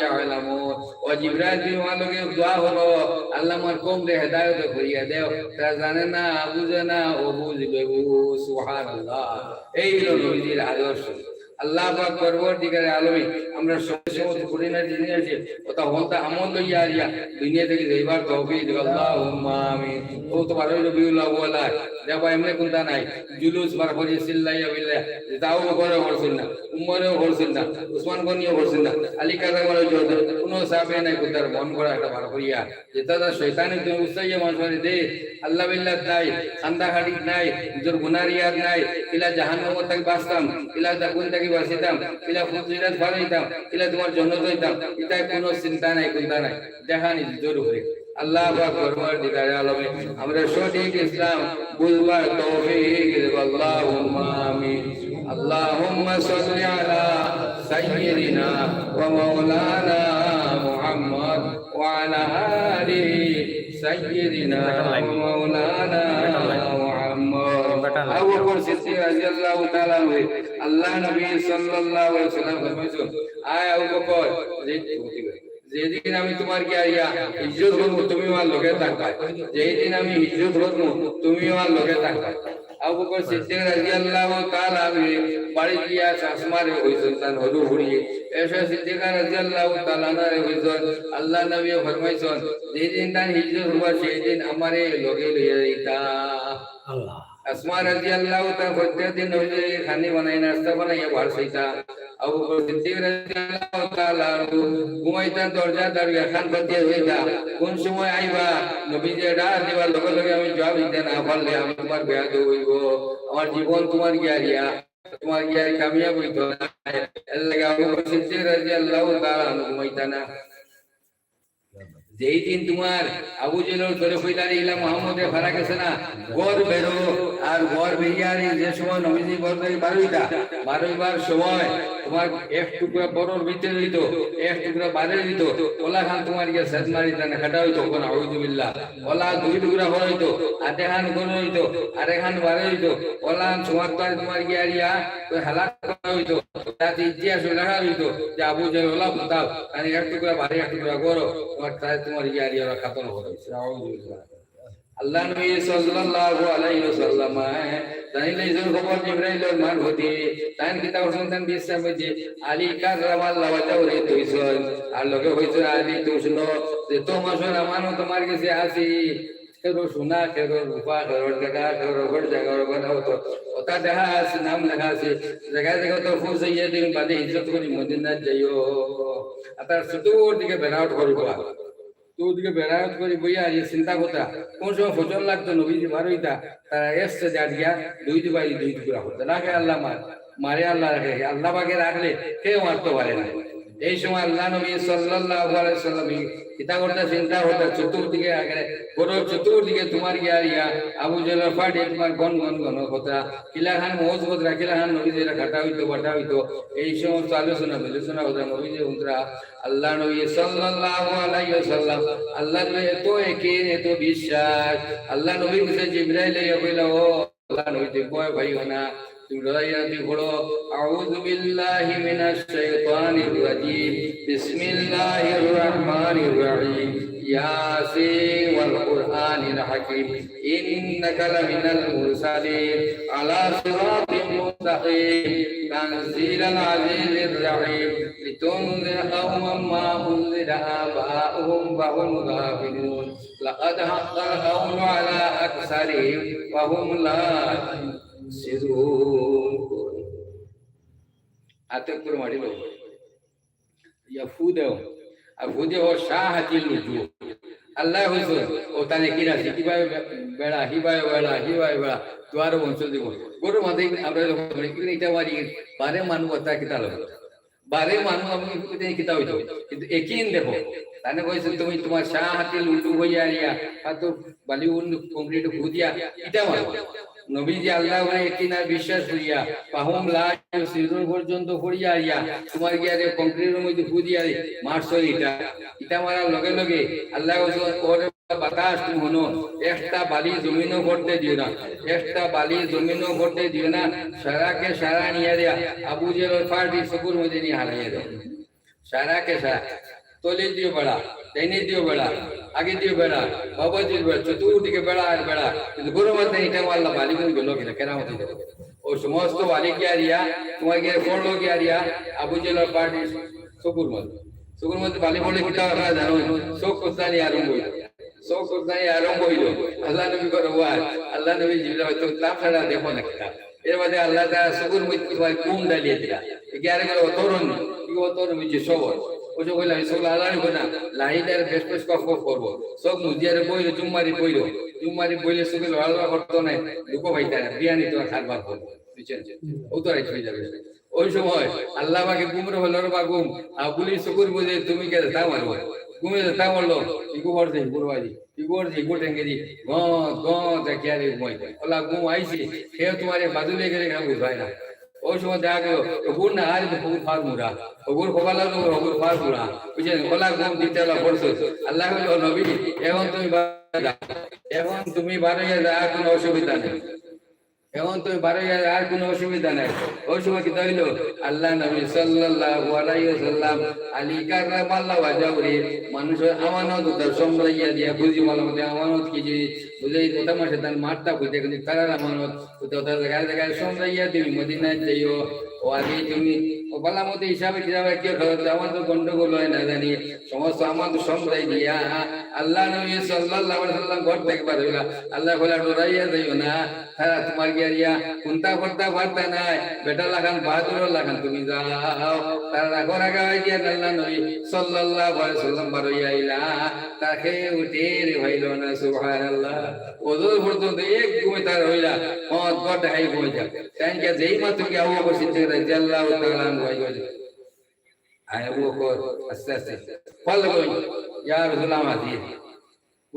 ইয়ালামুন।" ও জিব্রাইল, তুমি আমার লগে দোয়া করো, আল্লাহ আমার কওমরে হেদায়েত করিয়া দেও, তারা জানে না, বুঝে না, অবুঝ বেবুঝ। সুবহানাল্লাহ। এই হলো নবীজির আদর্শ। আল্লাহ পাক পরওয়ারদিগারে আলমিন, আমরা সব সময় খুঁটিনাটি জিনিস আছে, ওটা হন্তা আমল লইয়া আরিয়া দুনিয়া থাকি যাইবার তৌফিক দিও, আল্লাহুম্মা আমিন। ও তো বারোই রবিউল আউয়াল, দেখবা এমনি কুন্তা নাই, জুলুস বার করিয়া চিল্লাইয়া বিল্লাইয়া, যেটা আবু বকরেও করছিল না, উমরেও করছিল না, উসমান গনিও করছিল না, আলী কারামারও করছিল না, কোনো সাহাবী নাই কুন্তার মন করা একটা বার করিয়া, যেটা তার শয়তানে তুমি উৎসাহিয়া মানুষ দে, আল্লাহ বিল্লাহ নাই, খান্দা খাড়ি নাই, নিজের গুনার ইয়াদ নাই, কিলা জাহান্নাম থাকি বাঁচতাম, কিলা আগুন থাকি বাঁচিতাম, কিলা ফুলসিরাত ফালাইতাম, কিলা তোমার জন্নত হইতাম, ইটা কোনো চিন্তা নাই, কুন্তা নাই, দেখা নিজের উপরে। আল্লাহ পাক পরওয়ারদিগারে আলমে আমরা সঠিক ইসলাম বুঝবার তৌফিক দেব, আল্লাহুম্মা আমিন। আল্লাহুম্মা সাল্লি আলা সাইয়্যিদিনা ওয়া মাওলানা মুহাম্মদ ওয়া আলা আলি সাইয়্যিদিনা ওয়া মাওলানা মুহাম্মদ। আবু বকর সিদ্দিক রাদিয়াল্লাহু তাআলা আনহু, আল্লাহ নবী সাল্লাল্লাহু আলাইহি ওয়াসাল্লাম ফরমাইছইন, "আয় আবু বকর, যে-, যেদিন আমি তোমার গিয়া ইয়া হিজরত করমু, তুমি আমার লগে থাকবায়। যেদিন আমি হিজরত করমু, তুমি আমার লগে থাকবায়।" আবু বকর সিদ্দিক রাদিয়াল্লাহু তাআলা আনহু বাড়িত গিয়া আসমা রে কইছইন, তান হুরু ফুড়ি। এসে সিদ্দিকা রাদিয়াল্লাহু তাআলা আনহা রে কইছইন, আল্লাহ নবী ফরমাইছইন, "যেদিন তাইন হিজরত করবা, সেই দিন আমারে লগে লইয়া যাইতা।" আল্লাহ। আসমা রাদিয়াল্লাহু তাআলা প্রত্যেক দিন নবীজির খানি বানাই, নাস্তা বানাইয়া বার চাইতা। আবু বকর সিদ্দিক রাদিয়াল্লাহু তাআলা আনহু ঘুমাইতা, দরজা দাঁড়িয়ে খান পাতিয়া হইতা, "কোন সময় আইবা? নবীজি ডাক দিবার লগে লগে আমি জবাব দিতে না পারলে আমি তোমার বেয়াদব হইব, আমার জীবন তোমার গিয়া হারিয়া, তোমার গিয়া কামিয়াব হইতো না।" এর লাগি আবু বকর সিদ্দিক রাদিয়াল্লাহু তাআলা আনহু ঘুমাইতা না। যেই দিন তোমার আবু জেহেলর ধরে কইলা রে, ইলা মোহাম্মদে ফারা গেছে না, ঘর বেরো, আর ঘর বেরিয়া রে, যে সময় নবীজি ঘর থাকি বারইতা, বারইবার সময় তোমার এক টুকরা বড়র ভিতরে হইতো, এক টুকরা বারে হইতো, ওলা খান তোমার গিয়া সেদ মারি জানে কাটা হইতো, কোন আউযুবিল্লাহ। ওলা দুই টুকরা হইতো, আধেখান ঘর হইতো, আরেকখান বারে হইতো, ওলা খান তোমার তো আর তোমার গিয়া রিয়া ওই হালাত করা হইতো, তাতে ইতিহাস লেখা হইতো যে আবু জেহেল ওলা ফুতাও, মানে এক টুকরা বারে এক টুকরা ঘর, তোমার তাই তোমার গিয়া রিয়া ওরা খাতম করা হইছে। আউযুবিল্লাহ। আল্লাহ নবী সাল্লাল্লাহু আলাইহি ওয়াসাল্লাম, তাইন লইছইন খবর জিবরাইলর মারফতে, তাইন কিতা করছইন, তাইন বিশ্রাম হইছে, আলী কাররামাল্লাহু ওয়াজহাহু রে থইছইন, আর লগে কইছইন, "আলী, তুমি শুনো, যে তোমার সব আমানত তোমার গেছে আছে, কেরো সোনা, কেরো রূপা, কেরো টেকা, কেরো ঘর জাগা, কেরো বাড়ি, ওটা দেখা আছে, নাম লেখা আছে, জাগা জাগা তো ফুস হইয়া দিন বাদে হিজরত করি মদিনাত যাইও।" আর তারা চতুর্দিকে বেড়াউট করিবা। তো ওদিকে বেড়াউট করি বইয়া এই চিন্তা করতা, কোন সময় ফজর লাগতো, নবীজি বার হইতা, তারা এসছে যা দিয়া দুই দুবাই দুই টুকরা করতে। রাখে আল্লাহ মার, মারে আল্লাহ রাখে, আল্লাহ পাকে রাখলে কেউ মারতে পারে না। এই সময় আল্লাহ নবী সাল্লাল্লাহু আলাইহি ওয়াসাল্লাম কিতা করতা, চিন্তা করতা, চতুর্দিকে আগে, ঘরর চতুর্দিকে তোমার গিয়া রিয়া আবু জেহেলর ফাটে তোমার গন গন গন করতা, কিলাখান মৌজ বদরা, কিলাখান নবীজিরা কাটা হইতো, বাটা হইতো, এই সমস্ত আলোচনা বিলোচনা করতা, নবীজি উনতরা আল্লাহ নবী সাল্লাল্লাহু আলাইহি ওয়াসাল্লাম, আল্লাহর এত একিন, এত বিশ্বাস, আল্লাহ নবীর কাছে জিবরাইল আইয়া কইলা, "ও আল্লাহ নবী, তুমি ভয় পাইও না, তুমি ডরাইও না, তুমি পড়ো, আউযু বিল্লাহি মিনাশ শাইতানির রাজীম, বিসমিল্লাহির রহমানির রহিম, ইয়াসিন ওয়াল কুরআনিল হাকিম, ইন্নাকা লামিনাল মুরসালিন, আলা সিরাতিম মুস্তাকিম, তানজিলাল আজিজির রহিম।" لتنذر قوما ما أنذر آباؤهم فهم غافلون. لقد حق القول على أكثرهم فهم لا يؤمنون. আতে করে মারি লো। ইয়া ফু দেও। আর ফু দেও শাহাতিল উজু। আল্লাহ কইছইন, ও তানে কিনা আছে, কিভাবে বে-, বেড়া, হিভাবে বেড়া, হিভাবে বেড়া, দুয়ারো বংশ দিব। গরু মাঝে আমরা যখন বলি, "ইটা মারি, বারে মানু কথা কিতা লয়?" বারে মানু আমি কিতা কিতা হইতো, কিন্তু একিন দেখো, তানে কইছে, "তুমি তোমার শাহাতিল উজু হইয়া আইয়া, আর তো বালি উন কংক্রিট ফু দিয়া, ইটা মারো।" নবীজি আল্লাহর উপরে একিন আর বিশ্বাস করিয়া, ফাহুম লা ইউসিরুন পর্যন্ত পড়িয়া আইয়া, তুমার গিয়া রে কংক্রিটর মধ্যে ফু দিয়া রে মারছইন ইটা। ইটা মারার লগে লগে আল্লায় কইছইন, "ওরে বাতাস, তুমি হুনো, একটা বালি জমিনো পড়তে দিও না, একটা বালি জমিনো পড়তে দিও না।" সারাকে সারা নিয়া দিয়া আবু জেহেলর পার্টি চকুর মধ্যে নিয়া হারাইয়া দেও। সারাকে সারা। তলে দিও বেড়া, ডাইনে দিও বেড়া, আগে দিও বেড়া, বাবা দিও বেড়া, চতুর্দিকে বেড়া আর বেড়া। কিন্তু গরু মারতে ইটা মারলা বালি কই গেল কিনা, কেরামতি দেব। ও সমস্ত বালি গিয়া রিয়া, তুমার গিয়া পড়লো গিয়া রিয়া, আবু জেহেলর পার্টি চকুর মধ্যে। চকুর মধ্যে বালি পড়লে কিতা অয় আপনারা জানইন? চোখ কুচলানি আরম্ভ অইল। চোখ কুচলানি আরম্ভ অইল। আল্লাহ নবী করে, "ওয়াই, আল্লাহ নবী জিবরাইল হয়তো তাপ ছাড়া দেখো না কিতা।" এর বাদে আল্লাহ তাআলা চকুর মধ্যে তুমার ঘুম ডালিয়া দিলা। এগিয়ে আরে করে, "অতরন, কি অতরন?" বুঝছে সবর। ও যে কইলা, "এই চোখ লালানি করে না, লাইট আর বেশ বেশ কফ কফ করবো।" চোখ মুজিয়ারে বইল, জুম্মারি বইল। জুম্মারি বইলে চোখে লড়াচড়া করতো না, দুঃখ পাইতা না, বিয়ানি তুমার খারবার করবো। বুঝছেন? ও তো রাইত অই যাবে। ওই সময় আল্লাহ পাকে ঘুমরে বলল, "রে বা ঘুম, আর বুলি চকুর বুঝে তুমি কে যেতা মারো?" ঘুমে যেতা মারলো, ইগু পড়ছে, ইগুর বাড়ি, ইগুর যে ইগু টেঙ্গেরি, গঁ, গঁ, দেখিয়া রে ঘুমাই। ওলা ঘুম আইছে, সে তুমার এক বাজু লেগে গেলে কেন বুঝবায় না। ওই সময় দেখা গেল, ঘুম না আর হগুর ফার মুড়া, হগুর কপাল আর হগুর ফার মুড়া। বুঝছেন? ওলা ঘুম দিতে ওলা পড়ছে। আল্লাহ বলল, "নবী, এখন তুমি বারো যাও, এখন তুমি বারো যাও, আর কোনো অসুবিধা নেই।" এখন তো বারো হাজার আর কোনো অসুবিধা নাই। ওই সময় কিতা অইল? আল্লাহ নবী সাল্লাল্লাহু আলাইহি ওয়াসাল্লাম আলী কাররামাল্লাহু ওয়াজহাহুরে মানুষর আমানত উতার সমঝাইয়া দিয়া বুঝি ভালা মতো আমানত কি জিনিস বুঝাই দিতা মাসে তার মারতা কইতে কিন্তু তারার আমানত উতা উতা জাগায় জাগায় সমঝাইয়া তুমি মদিনাত যাইও। ও আগে তুমি ও ভালা মতো হিসাবে কিতাবে কি খরচ আমার তো গন্ডগোল অয় না জানি। সমস্ত আমানত সমঝাই দিয়া আল্লাহ নবী সাল্লাল্লাহু আলাইহি ওয়াসাল্লাম ঘর থাকি বার অইলা। আল্লাহ বলে, "ডরাইয়া যাইও না।" তারা তুমার গিয়া রিয়া কুন্তা করতা পারতা নায়, বেটা লাখান বাহাদুর লাখান তুমি যাও। তারা রাখো রাখা অই গিয়া আল্লাহ নবী সাল্লাল্লাহু আলাইহি ওয়াসাল্লাম বার অইয়া আইলা। তাকে উঠে রে ভাইল না, সুবহানাল্লাহ। ওজোর পর্যন্ত এক ঘুমে তার অইলা, মত গট হাই ঘুমে যা। তাই গিয়া যেই মাত্র কি আবু বকর সিদ্দিক রাদিয়াল্লাহু তাআলা আনহু আই গেছে। আয় আবু বকর, আস্তে আস্তে। পারলে কই, "ইয়া রাসূলুল্লাহ, আমি হাজির।"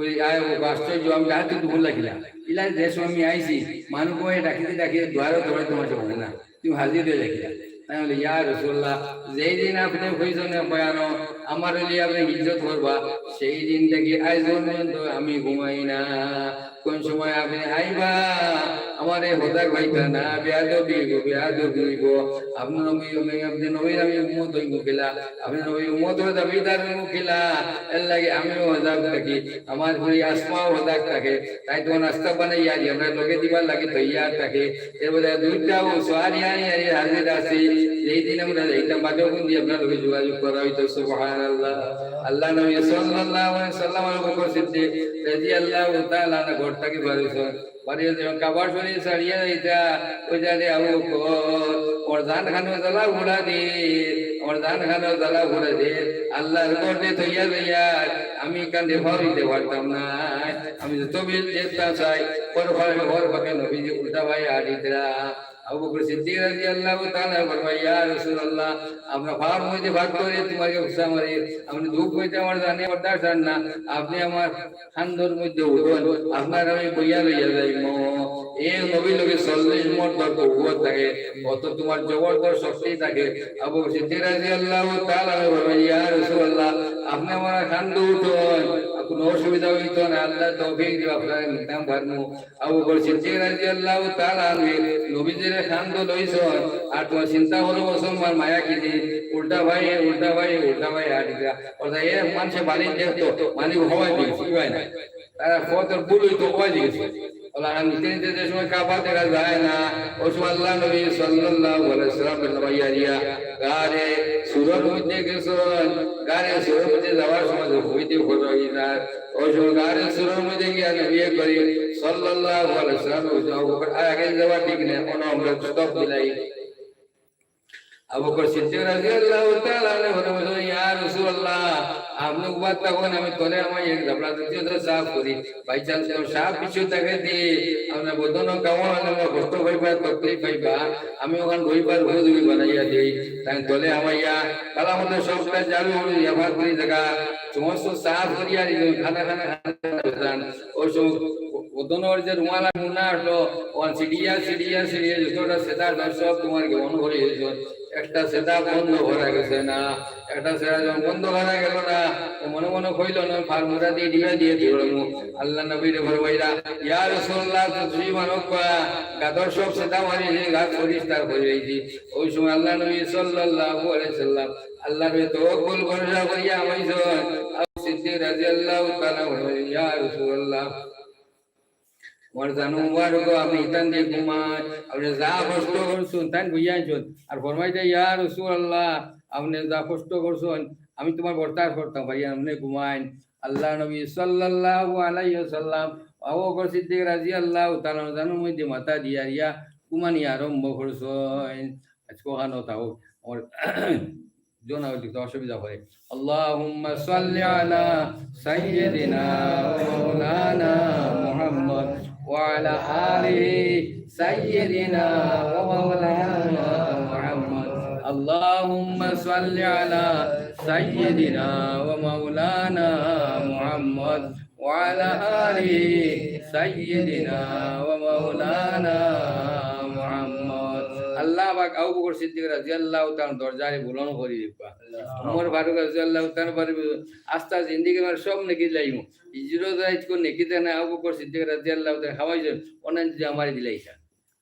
কই, "আয় আবু বকর, আশ্চর্য, আমি ডাকতে দুপুর লাগিলা। ইলা যে সময় আমি আইছি, মানুষ কই ডাকিতে ডাকিতে দুয়ারে দুয়ারে তুমার সামনে না। তুমি হাজির অই লাগিলা।" আমি বলি, "ইয়া রাসূলুল্লাহ, যেই দিন আপনে কইছইন বয়ানো, আমার অইলে আপনে হিজরত করবা, সেই দিন থাকি আইজ পর্যন্ত আমি ঘুমাই না।" কোন সময় আপনে আইবা, আমারে হজাগ পাইতা না, বেয়াদবি অইবো, বেয়াদবি অইবো। আপনে নবী, আপনে নবীর আমি উম্মত অইমু কিলা, আপনে নবীর উম্মতর দাবিদার অইমু কিলা, এর লাগি আমিও হজাগ থাকি, আমার পুরি আসমাও হজাগ থাকে। তাই তো নাস্তা বানাইয়া আনি আমরার লগে দিবার লাগি তৈয়ার থাকে। এর বাদে দুইটা ও সোয়ারি আনি আনি হাজির আছি। যেই দিন আমরা যাইতাম, বাদে কোন দিন আপনার লগে যোগাযোগ করা অইতো। সুবহানাল্লাহ। আল্লাহ নবী সাল্লাল্লাহু আলাইহি ওয়াসাল্লাম আবু বকর সিদ্দিক রাদিয়াল্লাহু তাআলা আনহু ঘর থাকি বার অইছইন। বাড়ি যখন কাবা শরীফ ছাড়িয়া যাইতা, ওই জানে আবু বকর, ওর জান খানো জ্বালা ঘুরা দে, ওর জান খানো জ্বালা ঘুরা দে, আল্লাহর ঘর দে থইয়া যাইয়া, আমি কান্দে ফাউরিতে পারতাম না। আমি যত বের যেতা চাই, ওর ফাঁকে, ওর ফাঁকে নবীজি উল্টা ভাই আড়িতরা। আবু বকর সিদ্দিক রাদিয়াল্লাহু তাআলা ফরমায়, "ইয়া রাসূলুল্লাহ, আমরা ফাউর মধ্যে ভাগ করে তোমাকে গুসা মারি, আমরা দুঃখ হইতে আমার জানে বরদাস্ত হয় না, আপনি আমার খান্দর মধ্যে উঠুন, আপনার আমি বইয়া লইয়া যাইমু।" এ নবীর লগে চল্লিশ মর্দর কুওয়াত থাকে, অত তোমার জবরদস্ত শক্তি থাকে। আবু বকর সিদ্দিক রাদিয়াল্লাহু তাআলা আনহু বলেন, "ইয়া রাসূলুল্লাহ, আপনি আমার খান্দো উঠুন, কোনো অসুবিধা হইতো না, আল্লাহ তৌফিক দিবা, আপনারে নিতাম পারমু।" আবু বকর সিদ্দিক রাদিয়াল্লাহু তাআলা আনহু নবীজির খান্দো লইছইন, আর তোমার চিন্তা করো মুসলমান মায়া কি যে উল্টা ভাই, উল্টা ভাই, উল্টা ভাই আড়িতরা। অর্থাৎ এ মানুষে বাড়ি দেখতো, মানে হওয়াই দিয়েছে, কি হয় না? তারা পথের ভুল হইতো, হওয়াই দিয়েছে। ওলা নিতে নিতে যে সময় কাবা দেখা যায় না, ওই সময় আল্লাহ নবী সাল্লাল্লাহু আলাইহি ওয়াসাল্লাম বললেন, "ভাইয়া রিয়া, গারে সুরর মধ্যে গেছইন, গারে সুরর মধ্যে যাওয়ার সময় যে হইতে হলো এই না।" ওই সময় গারে সুরর মধ্যে গিয়া নবী করিম সাল্লাল্লাহু আলাইহি ওয়াসাল্লাম ওই সময় আবু বকর আর আগে যাওয়া ঠিক না, কোনো আমরা stop দিলাই। আবু বকর সিদ্দিক রাদিয়াল্লাহু তাআলা আনহু বলেন, "ইয়া রাসূলুল্লাহ, আপনি উবাদ থাকুন, আমি তলে আমার এক গাবলা দ্বিতীয় সাফ করি। By chance কোনো সাপ কিছু থাকে দি, আমরা বদন কামড়, আমরা কষ্ট পাইবা, তকলিফ পাইবা, আমি ওখান রইবার উপযোগী বানাইয়া দেই। তাই তলে আমার ইয়া, কালা মতো সবটা যাবে, ওই ইয়াবাদ করি জায়গা, সমস্ত সাফ করিয়া নিয়ে খানা খানা খানা খানা।" ওই সময় বদনর যে রুমাল আর মুনা আসলো, ওখান সিঁড়িয়া, সিঁড়িয়া, সিঁড়িয়া, যতটা সেদা দর্শক তোমার গ্রহণ করি হয়েছে, একটা সেদা বন্ধ করা গেছে না। একটা সেদা যখন বন্ধ করা গেল না, তো মনে মনে কইল না, ফার্মুলা দিয়ে ডিবা দিয়ে দিল। আল্লাহ নবীরে ফরমাইলা, "ইয়া রাসূলুল্লাহ, তো তুই মানব কয়া, গাতর সব সেদা মারি, যে গাত পরিষ্কার করে দিয়েছি।" ওই সময় আল্লাহ নবী সাল্লাল্লাহু আলাইহি সাল্লাম আল্লাহর তওয়াক্কুল ভরসা করিয়া আমাইছন। আবু সিদ্দিক রাদিয়াল্লাহু তাআলা বলেন, "ইয়া রাসূলুল্লাহ, আমার জানো মুবারক, আপনি ইতান দিয়ে ঘুমায়, আপনি যা কষ্ট করছেন, তাই বুঝিয়া আনছেন।" আর ফরমাই দেয়, "ইয়া রাসূলুল্লাহ, আপনি যা কষ্ট করছেন, আমি তোমার বরদাস্ত করতাম পারি না, আপনি ঘুমাইন।" আল্লাহ নবী সাল্লাল্লাহু আলাইহি ওয়াসাল্লাম আবু বকর সিদ্দিক রাদিয়াল্লাহু তাআলা জানো মধ্যে মাথা দিয়া রিয়া ঘুমানি আরম্ভ করছেন। আজকে ওখানে থাকো, আমার জোনা হইতে অসুবিধা হয়। اللهم صل على سيدنا ومولانا محمد وعلى آله سيدنا ومولانا محمد. اللهم صل على سيدنا ومولانا محمد وعلى آل سيدنا ومولانا محمد. আল্লাহ পাক আবু বকর সিদ্দিক রাদিয়াল্লাহু তাআলা দরজারে বুলন্দ করি দিবা। উমর ফারুক রাদিয়াল্লাহু তাআলা পারবে, আস্তা জিন্দেগি আমার সব নেকি লাইমু। হিজরত রাইত কোন নেকি দেয় না, আবু বকর সিদ্দিক রাদিয়াল্লাহু তাআলা খাওয়াইছেন, ওনার যদি আমার দিলাইতা।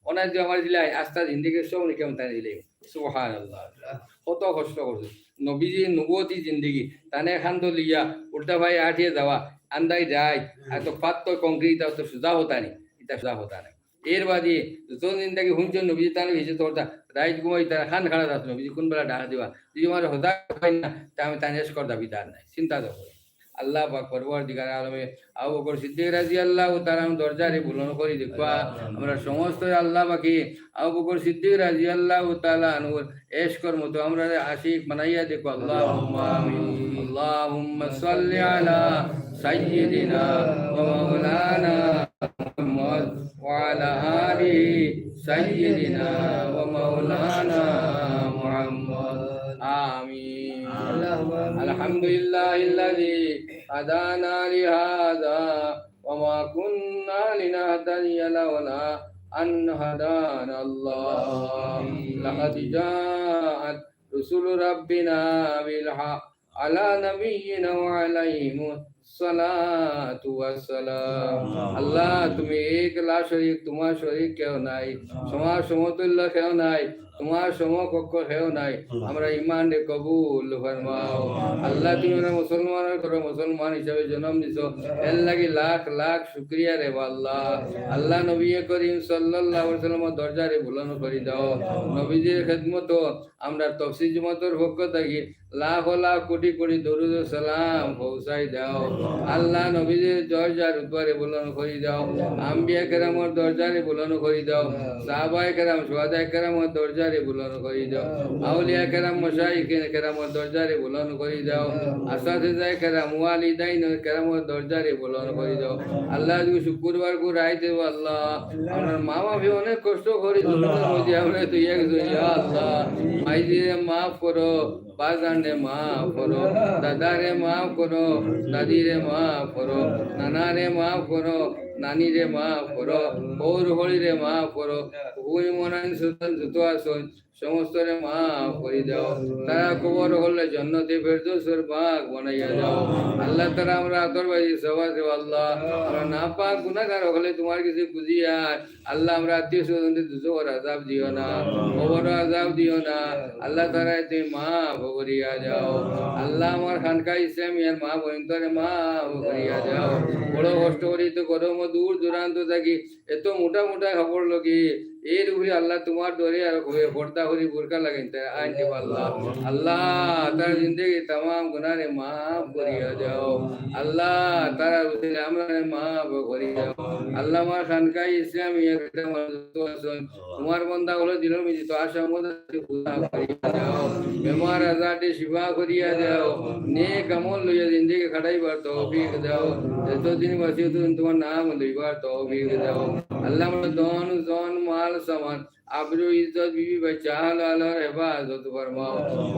ওনার যদি আমার দিলাই, আস্তা জিন্দেগি সব নেকি আমি তানে দিলাই। সুবহানাল্লাহ। কত কষ্ট করছে। নবীজি নবুয়তি জিন্দেগি, তানে খান্দ লিয়া, উল্টা ভাই আটিয়ে যাওয়া, আন্দাই যায়, আর তো পাত তো কংক্রিট, তো সুজা হতা নেই, এটা সুজা হতা নেই। এর বাদে যত জিন্দেগি হুনছেন নবীজি তানে ভিজে তোরতা, রাইত ঘুমাই তারা খান খাড়া যাত নবীজি কোন বেলা ডাক দিবা, যদি আমার হতা হয় না, তা আমি তানে এসকর দাবিদার নাই, চিন্তা তো করে। আল্লাহ পাক পরওয়ারদিগার আলমে আবু বকর সিদ্দিক রাদিয়াল্লাহু তাআলা আনহু দরজারে বুলন্দ করি দেখবা। আমরা সমস্ত আল্লাহ পাকে আবু বকর সিদ্দিক রাদিয়াল্লাহু তাআলা আনহুর এশকর মতো আমরা আশিক বানাইয়া দেখবা। আল্লাহুম্মা আমিন। اللهم صل على سيدنا ومولانا محمد وعلى آل سيدنا ومولانا محمد. آمين. اللهم آمين. الحمد لله الذي هدانا لهذا وما كنا لنهتدي لولا أن هدانا الله. آمين. لقد جاءت رسل ربنا بالحق على نبينا وعليهم الصلاة والسلام. আল্লাহ, তুমি এক লা শরিক, তোমার শরিক কেউ নাই, তোমার সমতুল্য কেউ নাই, তোমার সমকক্ষ কেউ নাই। আমরা ইমানরে কবুল ফরমাও। আল্লাহ, তুমি আমরা মুসলমানর ঘরো মুসলমান হিসাবে জন্ম দিছো, এর লাগি লাখ লাখ শুকরিয়া রে বা আল্লাহ। আল্লাহ, নবী করিম সাল্লাল্লাহু আলাইহি ওয়াসাল্লামর দরজারে বুলন্দ করি দাও। নবীজির খেদমতো আমরা তফসির জমাতর পক্ষ থাকি লাখ লাখ কোটি কোটি দরুদ ও সালাম পৌঁছাই দাও। আল্লাহ, নবীজির দরজার উপরে বুলন্দ করি দাও, আম্বিয়া কেরামর দরজারে বুলন্দ করি দাও, সাহাবায়ে কেরাম, শুহাদায়ে কেরামর দরজারে বুলন্দ করি দাও, আউলিয়া কেরাম, মাশায়েখে কেরামর দরজারে বুলন্দ করি দাও, আসাতিজায়ে কেরাম, ওয়ালিদাইন কেরামর দরজারে বুলন্দ করি দাও। আল্লাহ, আজকে শুক্রবার কো রাইত দেব আল্লাহ, আমরা মা বাপে অনেক কষ্ট করি দুনিয়ার মধ্যে, আমরা তো এক দুই, ইয়া আল্লাহ, মাইজিরে মাফ করো, বাজানরে মাফ করো, দাদারে মাফ করো, দাদিরে মাফ করো, নানারে মাফ করো, নানিরে মাফ করো, বউর হরিরে মাফ করো, হুই মনান সুতন যত আছইন, সমস্তরে মাফ করি দাও। তারা কবর হলে জন্নতে ফেরদৌসর বাগ বানাইয়া দাও। আল্লাহ, তারা আমরা আতর বাজি সবাই আল্লাহ, আমরা নাপাক গুনাহগার হলে তোমার কাছে খুঁজিয়া আল্লাহ, আমরা আত্মীয় স্বজনদের দুজখর আযাব দিও না, কবর আযাব দিও না। আল্লাহ, তারা তুমি মাফ করিয়া যাও। আল্লাহ, আমার খানকা ইসলামিয়ার মা বইনতরে মাফ করিয়া যাও। বড় কষ্ট করি তো গরম দূর দূরান্ত থাকি এত মোটা মোটা কাপড় লগে, এর উপরে আল্লাহ তোমার ডরে আর হয়ে পর্দা করি বোরকা লাগাইন, তারা আনতে পারলা। আল্লাহ, তারা জিন্দেগি তামাম গুনাহরে মাফ করিয়া যাও। আল্লাহ, তারা উঠে আমরা মাফ করিয়া যাও। আল্লাহ, আমার খানকা ইসলামিয়া তোমার বন্দা হলো দিলর মধ্যে তো আশা মতো পুরা করিয়া দাও। বেমার আজাররে শিফা করিয়া দাও। নেক আমল লইয়া জিন্দেগি কাটাইবার তৌফিক দাও। যতদিন বাঁচি ততদিন তোমার নাম লইবার তৌফিক দাও। আল্লাহ, আমরা ধন, জন, মাল, সামান, আবরু, ইজ্জত, বিবি, বাচ্চা, আহল, আহলর হেফাজত ফরমাও।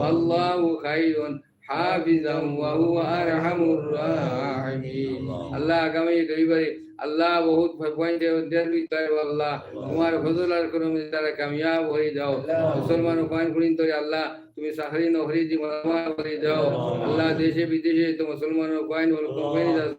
আল্লাহু খাইরুন হাফিজান ওয়া হুয়া আরহামুর রাহিমিন। আল্লাহ, আগামী রবিবারে আল্লাহ, বহুত ভয় ভয় দেওয়ার ভিতরে আল্লাহ, তোমার ফজল আর করমে তারা কামিয়াব হয়ে যাও। মুসলমান অকল করিন তোরে আল্লাহ, তুমি চাকরি নকরি জীবন করি দাও। আল্লাহ, দেশে বিদেশে তো মুসলমান অকল করিন বলো কোম্পানি দাও।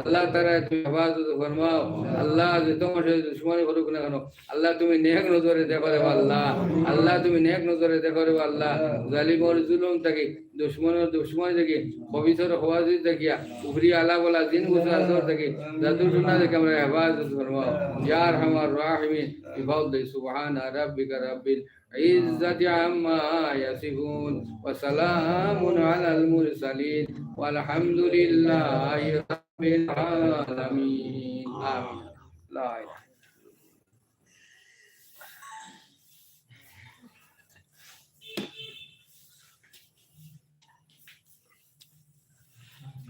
আল্লাহ, তারা তুমি হেফাজত ফরমাও। আল্লাহ, যে তোমার সাথে দুশমনি করুক না কেন, আল্লাহ, তুমি নেক নজরে দেখো রে আল্লাহ। আল্লাহ, তুমি নেক নজরে দেখো রে আল্লাহ। জালিমর জুলুম থাকি, দুশমনর দুশমনি থাকি, খবিসর খবাসি থাকিয়া, উপরি আলা বলা জিন গুসা আসর থাকি, জাদু টুনা থাকি আমরা হেফাজত ফরমাও। ইয়া আরহামার রাহিমিন, বিফাদলি সুবহানা রাব্বিকা রাব্বিল ইজ্জাতি আম্মা ইয়াসিফুন, ওয়া সালামুন আলাল মুরসালিন, ওয়াল হামদুলিল্লাহি রাব্বিল আলামিন। আমিন। লা ইলাহা